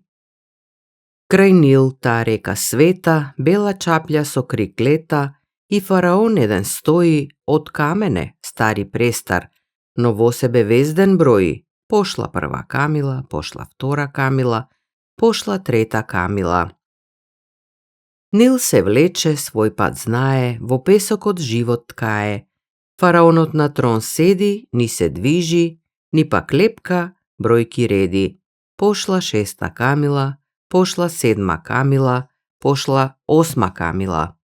Крај Нил, таа река света, бела чапља со крик лета, и фараон еден стои, од камене, стари престар, но во себе везден брои. Пошла прва камила, пошла втора камила, пошла трета камила. Нил се влече, свој пат знае, во песокот живот ткае. Фараонот на трон седи, ни се движи, ни пак лепка, бројки реди. Пошла шеста камила, пошла седма камила, пошла осма камила.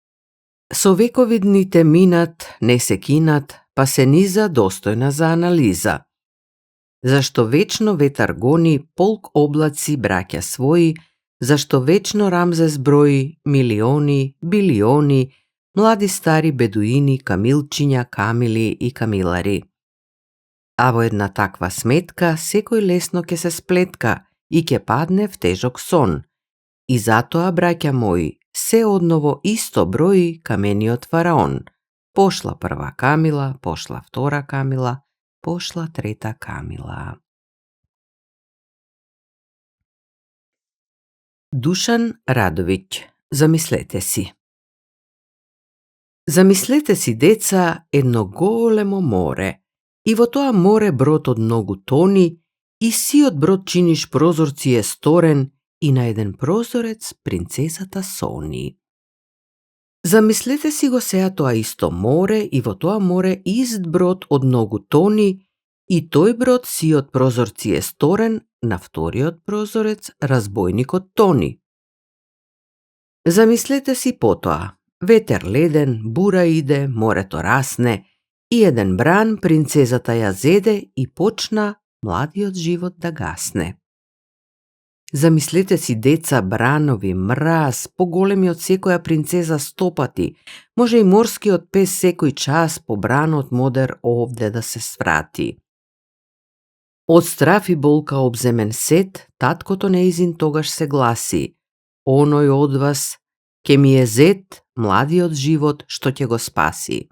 Со векови дните минат, не се кинат, па се низа достојна за анализа. Зашто вечно ветар гони, полк облаци браќа своји, зашто вечно Рамзес брои милиони, билиони, млади стари бедуини, камилчиња, камили и камилари. А во една таква сметка секој лесно ќе се сплетка и ќе падне в тежок сон. И затоа, браќа мои, се одново исто брои камениот фараон. Пошла прва камила, пошла втора камила, пошла трета камила. Душан Радовиќ, замислете си. Замислете си, деца, едно големо море, и во тоа море брод од многу тони, и сиот брод чиниш прозорци е сторен, и на еден прозорец принцесата сони. Замислете си го сеа тоа исто море, и во тоа море ист брод од многу тони, и тој брод сиот прозорци е сторен, на вториот прозорец разбојникот тони. Замислете си потоа. Ветер леден, бура иде, морето расне, и еден бран принцезата ја зеде и почна младиот живот да гасне. Замислете си, деца, бранови, мраз, поголеми од секоја принцеза стопати, може и морскиот пес секој час по бранот модер овде да се сврати. Од страф и болка обземен сет, таткото неизин тогаш се гласи: оној од вас ке ми е зет, младиот живот што ќе го спаси.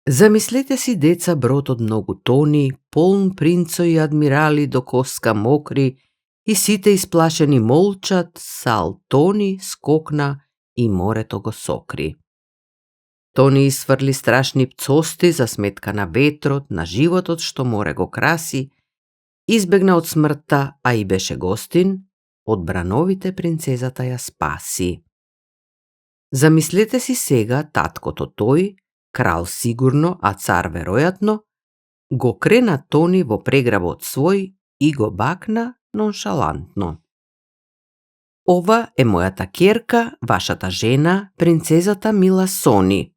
Замислете си, деца, брод од многу тони, полн принцо и адмирали до коска мокри, и сите исплашени молчат, сал тони скокна и морето го сокри. Тони isврли страшни пцости за сметка на ветрот, на животот што море го краси, избегна од смртта, а и беше гостин, од брановите принцезата ја спаси. Замислете си сега, таткото тој, крал сигурно, а цар веројатно, го крена Тони во прегработ свој и го бакна ноншалантно. Ова е мојата ќерка, вашата жена, принцезата мила Сони.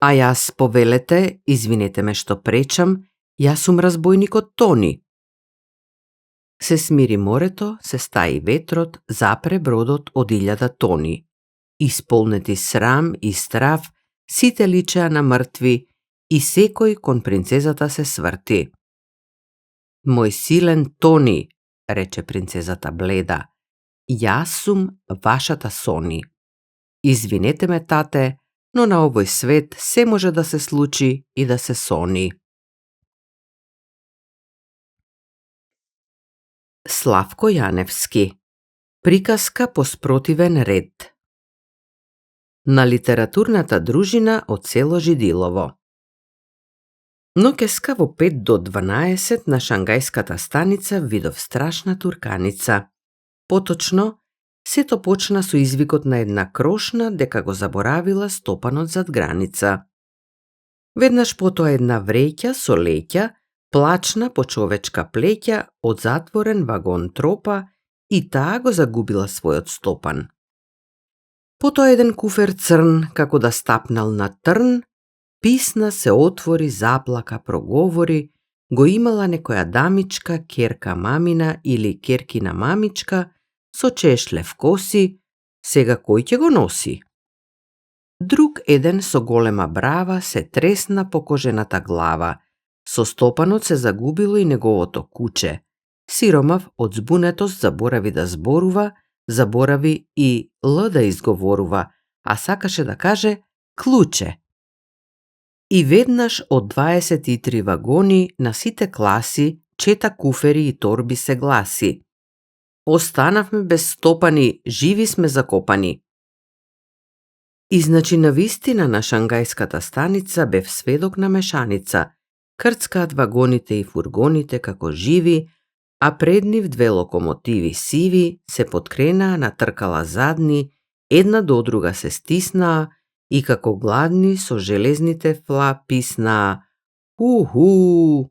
А јас, повелете, извинете ме што пречам, јас сум разбојникот Тони. Се смири морето, се стаи ветрот, запре бродот од 1000 тони. Исполнети срам и страф, сите личеа на мртви и секој кон принцезата се сврти. Мој силен Тони, рече принцезата бледа, јас сум вашата Сони. Извинете ме, тате, но на овој свет се може да се случи и да се сони. Славко Јаневски. Приказка по спротивен ред. На литературната дружина од село Жидилово. Ноќеска во 5 до 12 на шангајската станица видов страшна турканица. Поточно, сето почна со извикот на една крошна дека го заборавила стопанот зад граница. Веднаш потоа една вреќа со леќа плачна по човечка плеќа од затворен вагон тропа и таа го загубила својот стопан. Потоа еден куфер црн, како да стапнал на трн, писна, се отвори, заплака, проговори, го имала некоја дамичка, ќерка мамина или ќеркина мамичка, со чешлев коси, сега кој ќе го носи? Друг еден со голема брава се тресна по кожената глава, со стопанот се загубило и неговото куче. Сиромав од збунетост заборави да зборува, заборави и Л да изговорува, а сакаше да каже клуче. И веднаш од 23 вагони на сите класи, чета куфери и торби се гласи: останавме без стопани, живи сме закопани. И значи навистина на шангајската станица бев сведок на мешаница, крцкаат вагоните и фургоните како живи, а пред нив 2 локомотиви сиви се подкренаа на тркала задни, една до друга се стиснаа и како гладни со железните фла писнаа ху-ху.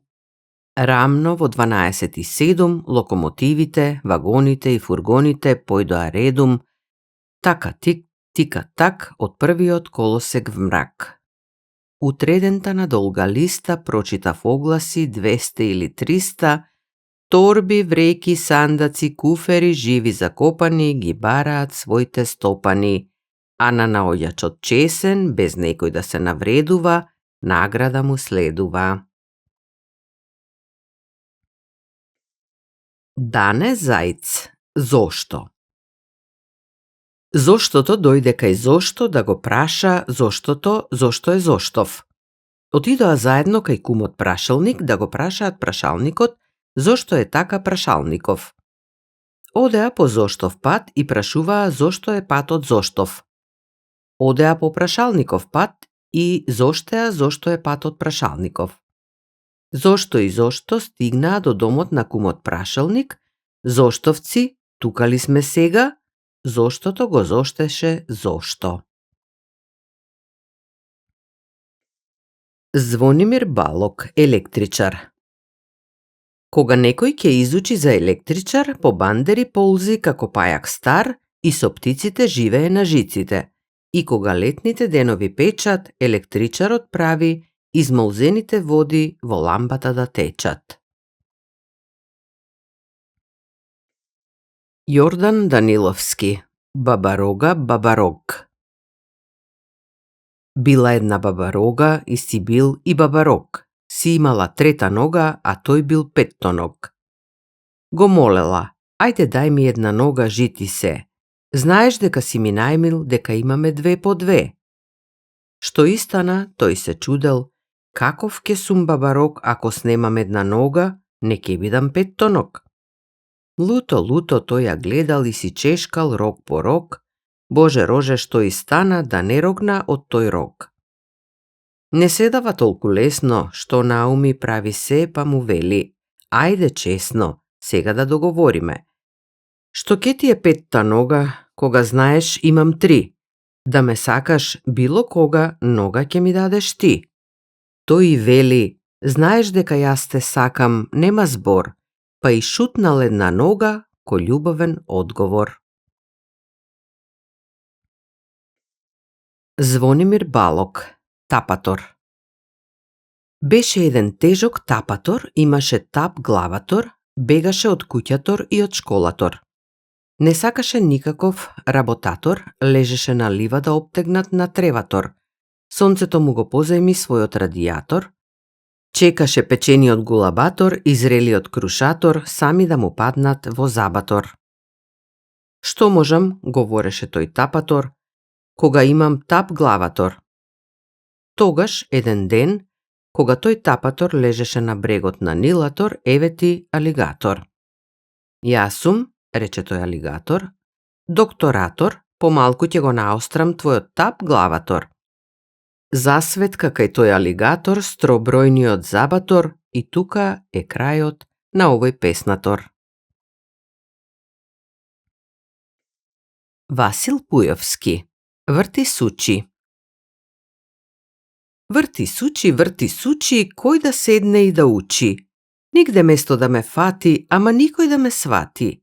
Рамно во 12:07 локомотивите, вагоните и фургоните појдоа редум, така тик, тика так од првиот колосек в мрак. Утредента на долга листа прочитав огласи 200 или 300, торби, вреки, сандаци, куфери, живи закопани, ги бараат своите стопани, а на наоѓачот чесен, без некој да се навредува, награда му следува. Дане Зајц, Зошто? Зоштото дојде кај Зошто да го праша Зоштото зошто е Зоштов. Отидоа заедно кај кумот прашалник да го прашаат прашалникот зошто е така прашалников. Одеа по Зоштов пат и прашуваа зошто е патот Зоштов. Одеа по прашалников пат и зоштеа зошто е патот прашалников. Зошто и зошто стигнаа до домот на кумот прашалник, Зоштовци, тука ли сме сега? Зоштото го зоштеше Зошто. Звонимир Балок, електричар. Кога некој ќе изучи за електричар, по бандери ползи како пајак стар и со птиците живее на жиците. И кога летните денови печат, електричарот прави измолзените води во лампата да течат. Јордан Даниловски, Бабарога, Бабарог. Била една бабарога и си бил и бабарог. Си имала трета нога, а тој бил петтоног. Го молела, ајде дај ми една нога жити се. Знаеш дека си ми најмил дека имаме две по две. Што истана, тој се чудел, каков ке сум бабарог ако снемам една нога, не ке бидам петтоног. Луто тој ја гледал и си чешкал рог по рог, Боже роже што и стана да не рогна од тој рог. Не се дава толку лесно, што науми прави се па му вели, ајде чесно, сега да договориме. Што ке ти е петта нога, кога знаеш имам три, да ме сакаш било кога нога ќе ми дадеш ти. Тој вели, знаеш дека јас те сакам, нема збор, па и шутнал една нога ко љубовен одговор. Звонимир Балок, тапатор. Беше еден тежок тапатор, имаше тап главатор, бегаше од куќатор и од школатор. Не сакаше никаков работатор, лежеше на ливада обтегнат на треватор. Сонцето му го позајми својот радијатор, чекаше печениот гулабатор и зрелиот крушатор сами да му паднат во забатор. Што можам, говореше тој тапатор, кога имам тап главатор. Тогаш, еден ден, кога тој тапатор лежеше на брегот на Нилатор, евети алигатор. Јас сум, рече тој алигатор, докторатор, помалку ќе го наострам твојот тап главатор. Засветка кај тој алигатор стробројниот забатор и тука е крајот на овој песнатор. Васил Пујовски, Врти сучи. Врти сучи, кој да седне и да учи. Нигде место да ме фати, ама никој да ме свати.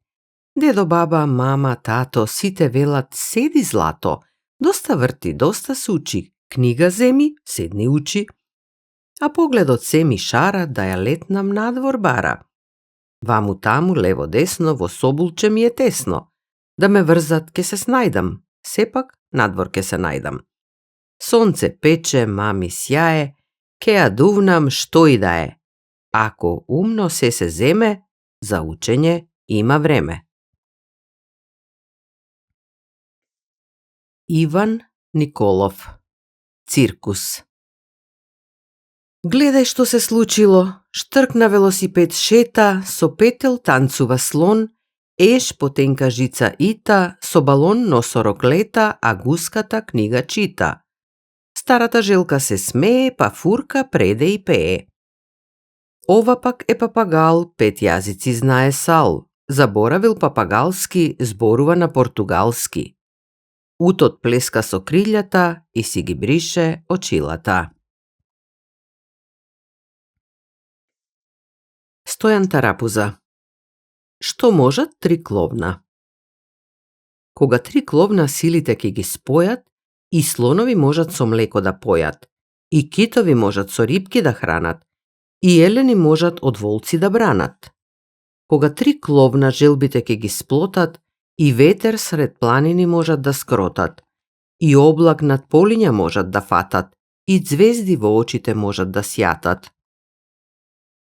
Дедо, баба, мама, тато, сите велат, седи злато. Доста врти, доста сучи. Книга земи, седни учи. А погледот се ми шара да ја летнам надвор бара. Ваму таму, лево десно, во собулче ми е тесно. Да ме врзат, ке се снајдам. Сепак, надвор ке се најдам. Сонце пече, мами сјае, ке ја дувнам што и да е. Ако умно се земе, за учење има време. Иван Николов, Циркус. Гледај што се случило, штркна велосипед шета, со петел танцува слон, еш по тенка жица ита, со балон носорог лета, а гуската книга чита. Старата желка се смее, па фурка преде и пее. Ова пак е папагал, 5 јазици знае сал. Заборавил папагалски, зборува на португалски. Утот плеска со крилјата и си ги брише очилата. Стојан Тарапуза. Што можат три кловна? Кога три кловна силите ќе ги спојат, и слонови можат со млеко да појат, и китови можат со рибки да хранат, и елени можат од волци да бранат. Кога три кловна желбите ќе ги сплотат, и ветер сред планини можат да скротат, и облак над полиња можат да фатат, и ѕвезди во очите можат да сјатат.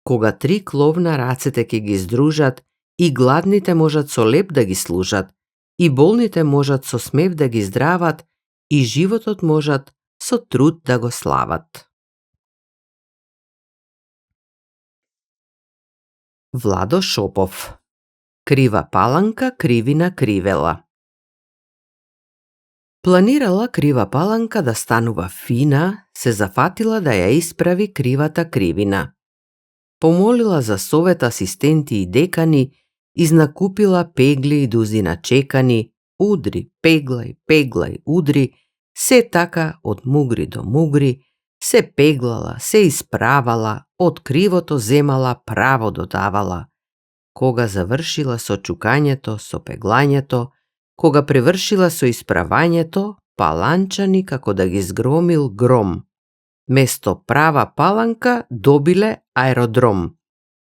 Кога три кловна рацете ќе ги здружат, И гладните можат со леп да ги служат, и болните можат со смев да ги здрават, и животот можат со труд да го слават. Владо Шопов. Крива паланка, кривина кривела. Планирала крива паланка да станува фина, се зафатила да ја исправи кривата кривина. Помолила за совет асистенти и декани, изнакупила пегли и дузина чекани, удри, пеглај, удри, се така од мугри до мугри, се пеглала, се исправала, од кривото земала, право додавала. Кога завршила со чукањето, со пеглањето, кога превршила со исправањето, паланчани како да ги згромил гром. Место права паланка добиле аеродром.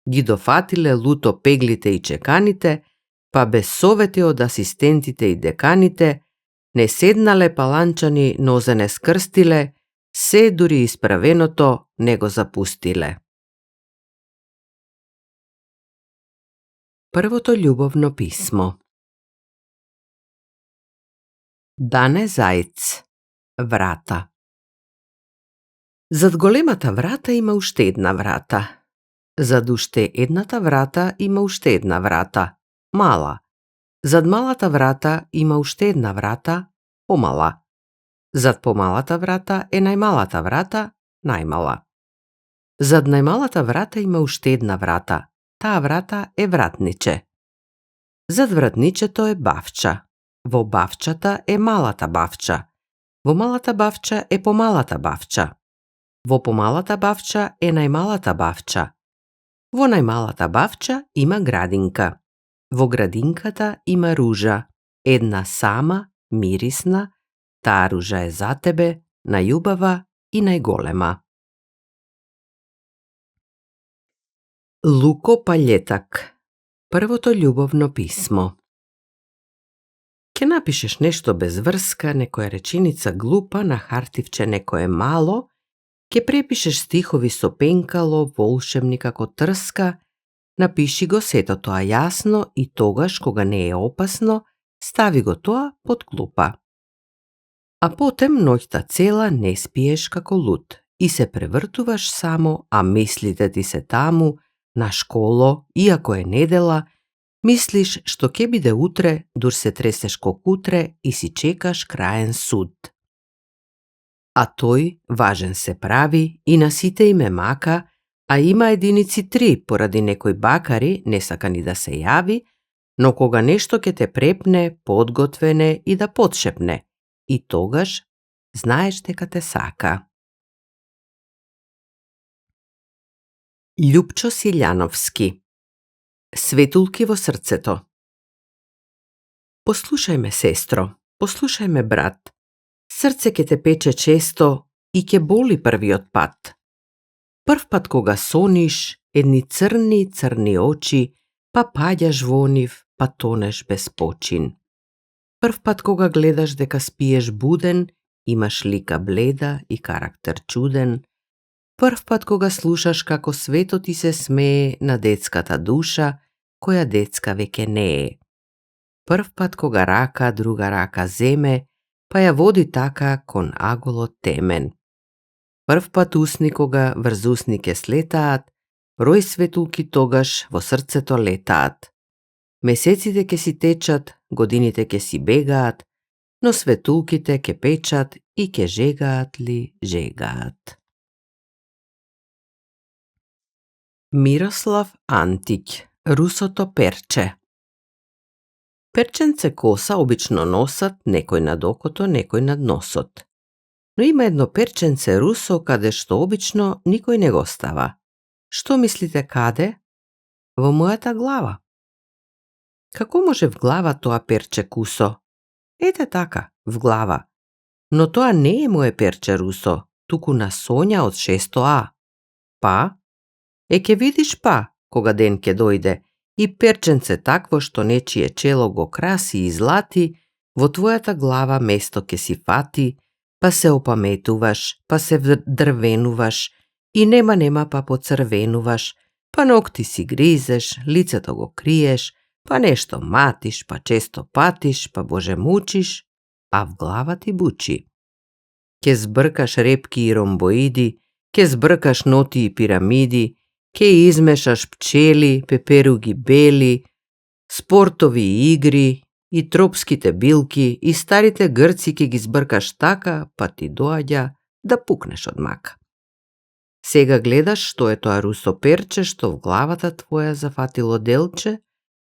Ги дофатиле луто пеглите и чеканите, па без совети од асистентите и деканите, не седнале паланчани, нозе не скрстиле, се дури исправеното не го запустиле. Првото љубовно писмо. Дане Зајц. Врата. Зад големата врата има уште една врата. Зад уште едната врата има уште една врата, мала. Зад малата врата има уште една врата, помала. Зад помалата врата е најмалата врата, најмала. Зад најмалата врата има уште една врата. Таа врата е вратниче. Зад вратничето е бавча. Во бавчата е малата бавча. Во малата бавча е помалата бавча. Во помалата бавча е најмалата бавча. Во најмалата бавча има градинка. Во градинката има ружа. Една сама, мирисна, таа ружа е за тебе, најубава и најголема. Луко Палјетак. Првото љубовно писмо. Ке напишеш нешто без врска, некоја реченица глупа, на хартивче некое мало, ке препишеш стихови со пенкало, волшебни како трска, напиши го сето тоа јасно и тогаш, кога не е опасно, стави го тоа под клупа. А потем ноќта цела не спиеш како луд и се превртуваш само, а мислите ти се таму, на школо, иако е недела, мислиш што ќе биде утре, дур се тресеш кокутре и си чекаш краен суд. А тој важен се прави и на сите име мака, а има единици 3 поради некој бакари не сака ни да се јави, но кога нешто ќе те препне, подготвене и да подшепне, и тогаш знаеш дека те сака. Љупчо Силјановски. Светулки во срцето. Послушај ме, сестро, послушај ме, брат. Срце ке те пече често и ке боли првиот пат. Прв пат кога сониш, едни црни очи, па паѓаш во нив, па тонеш без почин. Прв пат кога гледаш дека спиеш буден, имаш лика бледа и карактер чуден. Прв пат кога слушаш како светот ти се смее на детската душа, која детска веќе не е. Прв пат кога рака друга рака земе, па ја води така кон аголот темен. Прв пат усни кога врз усни ке слетаат, рој светулки тогаш во срцето летаат. Месеците ке си течат, годините ке си бегаат, но светулките ке печат и ке жегаат ли жегаат. Мирослав Антиќ. Русото перче. Перченце коса обично носат некој над окото, некој над носот. Но има едно перченце русо каде што обично никој не го става. Што мислите каде? Во мојата глава. Како може в глава тоа перче кусо? Ете така, в глава. Но тоа не е моје перче русо, туку на Сонја од 6А. Па? Ке видиш па, кога ден ке дојде, и перченце такво што нечие чело го краси и злати, во твојата глава место ке си фати, па се опаметуваш, па се дрвенуваш, и нема па поцрвенуваш, па ногти си гризеш, лицето го криеш, па нешто матиш, па често патиш, па боже мучиш, а в глава ти бучи. Ке збркаш репки и ромбоиди, ке збркаш ноти и пирамиди, ке измешаш пчели, пеперуги бели, спортови и игри, и тропските билки, и старите грци ке ги збркаш така, па ти доаѓа да пукнеш од мака. Сега гледаш што е тоа русо перче што в главата твоја зафатило делче,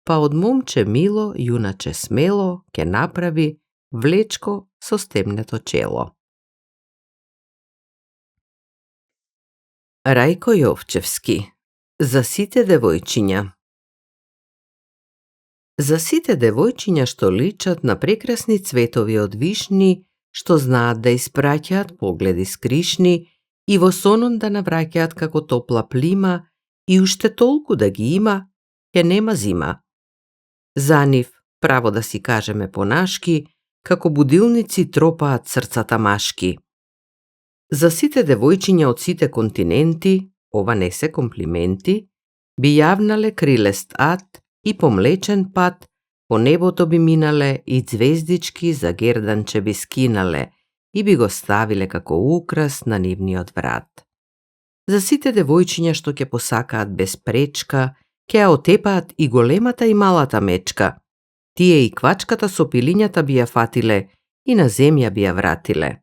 па од момче мило, јуначе смело, ке направи влечко со стемнето чело. Рајко Јовчевски. За сите девојчиња. За сите девојчиња што личат на прекрасни цветови од вишни, што знаат да испраќаат погледи скришни и во сонон да навраќаат како топла плима и уште толку да ги има, ќе нема зима. За нив, право да си кажеме понашки, како будилници тропаат срцата машки. За сите девојчиња од сите континенти, ова не се комплименти, би јавнале крилест ад и по млечен пат, по небото би минале и звездички за герданче би скинале и би го ставиле како украс на нивниот врат. За сите девојчиња што ќе посакаат без пречка, ќе ја отепаат и големата и малата мечка, тие и квачката со пилињата би ја фатиле и на земја би ја вратиле.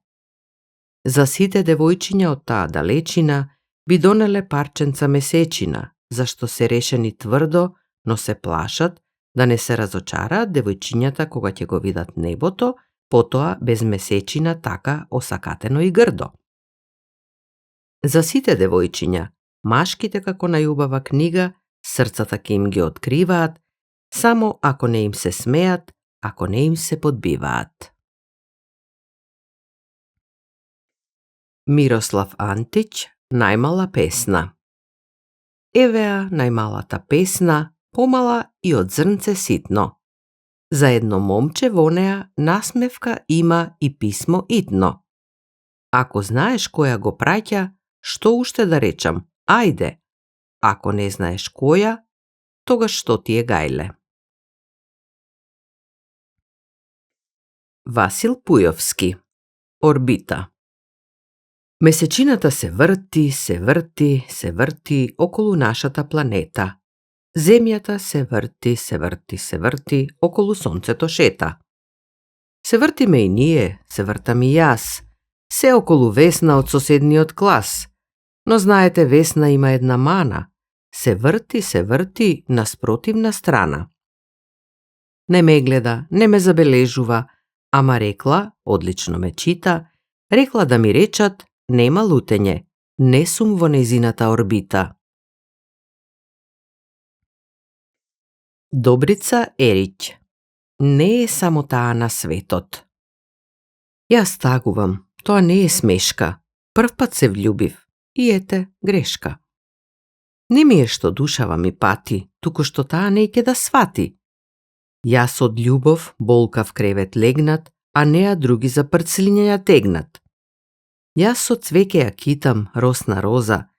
За сите девојчиња од таа далечина би донеле парченца месечина, зашто се решени тврдо, но се плашат да не се разочараат девојчињата кога ќе го видат небото, потоа без месечина така осакатено и грдо. За сите девојчиња, машките како најубава книга, срцата ќе им ги откриваат, само ако не им се смеат, ако не им се подбиваат. Мирослав Антич, најмала песна. Евеа најмалата песна, помала и од зрнце ситно. За едно момче во неа насмевка има и писмо итно. Ако знаеш која го праќа, што уште да речам, ајде. Ако не знаеш која, тогаш што ти е гајле. Васил Пујовски. Орбита. Месечината се врти, се врти, се врти околу нашата планета. Земјата се врти, се врти, се врти околу сонцето шета. Се вртиме и ние, се вртам и јас, се околу Весна од соседниот клас. Но знаете, Весна има една мана. Се врти на спротивна страна. Не ме гледа, не ме забележува, ама рекла, одлично ме чита, рекла да ми речат, нема лутење, не сум во незината орбита. Добрица Ерич. Не е само таа на светот. Јас тагувам, тоа не е смешка. Првпат се влюбив. И ете, грешка. Не ми е што душава ми пати, туку што таа не ќе да свати. Јас од љубов болкав кревет легнат, а неа други за прцлиња ја тегнат. Јас со цвеќе ја китам, росна роза,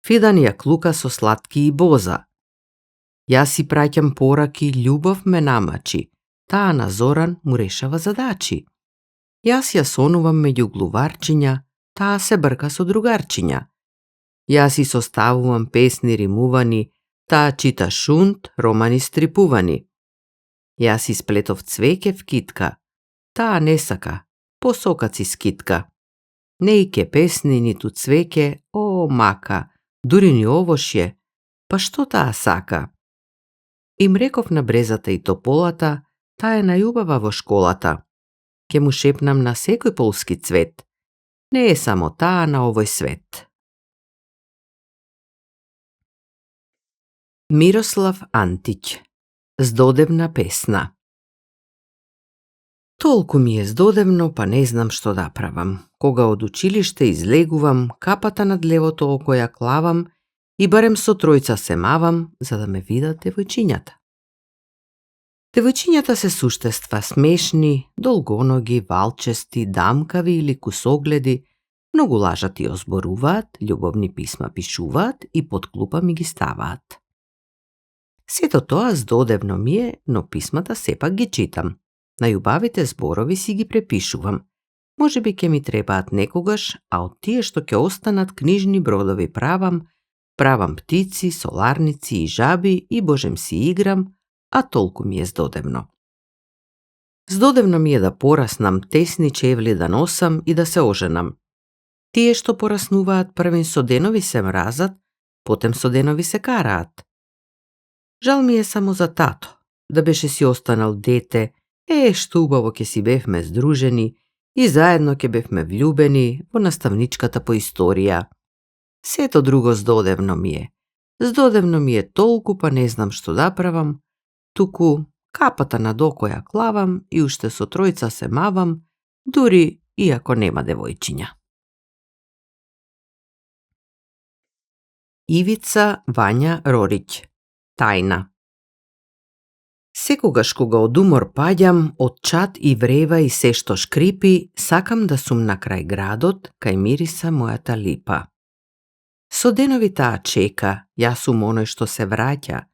Фидан ја клука со сладки и боза. Јас си праќам пораки, љубов ме намачи, таа на Зоран му решава задачи. Јас ја сонувам меѓу глуварчиња, таа се брка со другарчиња. Јас си составувам песни римувани, таа чита шунт, романи стрипувани. Јас си сплетов цвеќе в китка, таа не сака, посокаци скитка. Не ике песни, ниту цвеќе, о, мака, дури ни овошје, па што таа сака? Им реков на брезата и тополата, таа е најубава во школата. Ке му шепнам на секој полски цвет, не е само таа на овој свет. Мирослав Антич. Здодевна песна. Толку ми е здодевно, па не знам што да правам. Кога од училиште излегувам, капата над левото око ја клавам и барем со тројца се мавам, за да ме видат девојчињата. Девојчињата се суштества смешни, долгоноги, валчести, дамкави или кусогледи, Многу лажати озборуваат, љубовни писма пишуваат и под клупа ми ги ставаат. Сето тоа здодевно ми е, но писмата сепак ги читам. Најубавите зборови си ги препишувам. Можеби ќе ми требаат некогаш, а од тие што ќе останат книжни бродови правам птици, соларници и жаби и божем си играм, а толку ми е здодевно. Здодевно ми е да пораснам, тесни чевли да носам и да се оженам. Тие што пораснуваат првин со денови се мразат, потем со денови се караат. Жал ми е само за тато, да беше си останал дете, што убаво ќе си бевме здружени и заедно ќе бевме влюбени во наставничката по историја. Сето друго здодевно ми е. Здодевно ми е толку, па не знам што да правам, туку капата на доко ја клавам и уште со тројца се мавам, дури иако нема девојчиња. Ивица Вања Рорич. Тајна. Секогаш кога од умор паѓам, од чад и врева и се што шкрипи, сакам да сум на крај градот, кај мириса мојата липа. Со денови таа чека, јас сум оној што се враќа,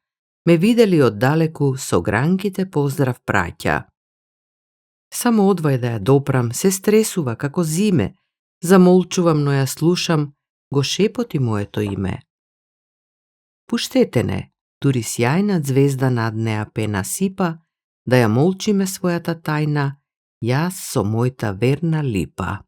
ме видели оддалеку, со гранките поздрав праќа. Само одвај да ја допрам, се стресува како зиме, замолчувам, но ја слушам, го шепоти моето име. Пуштете не, дури сјајна звезда над неа пена сипа, да ја молчиме својата тајна, јас со мојта верна липа.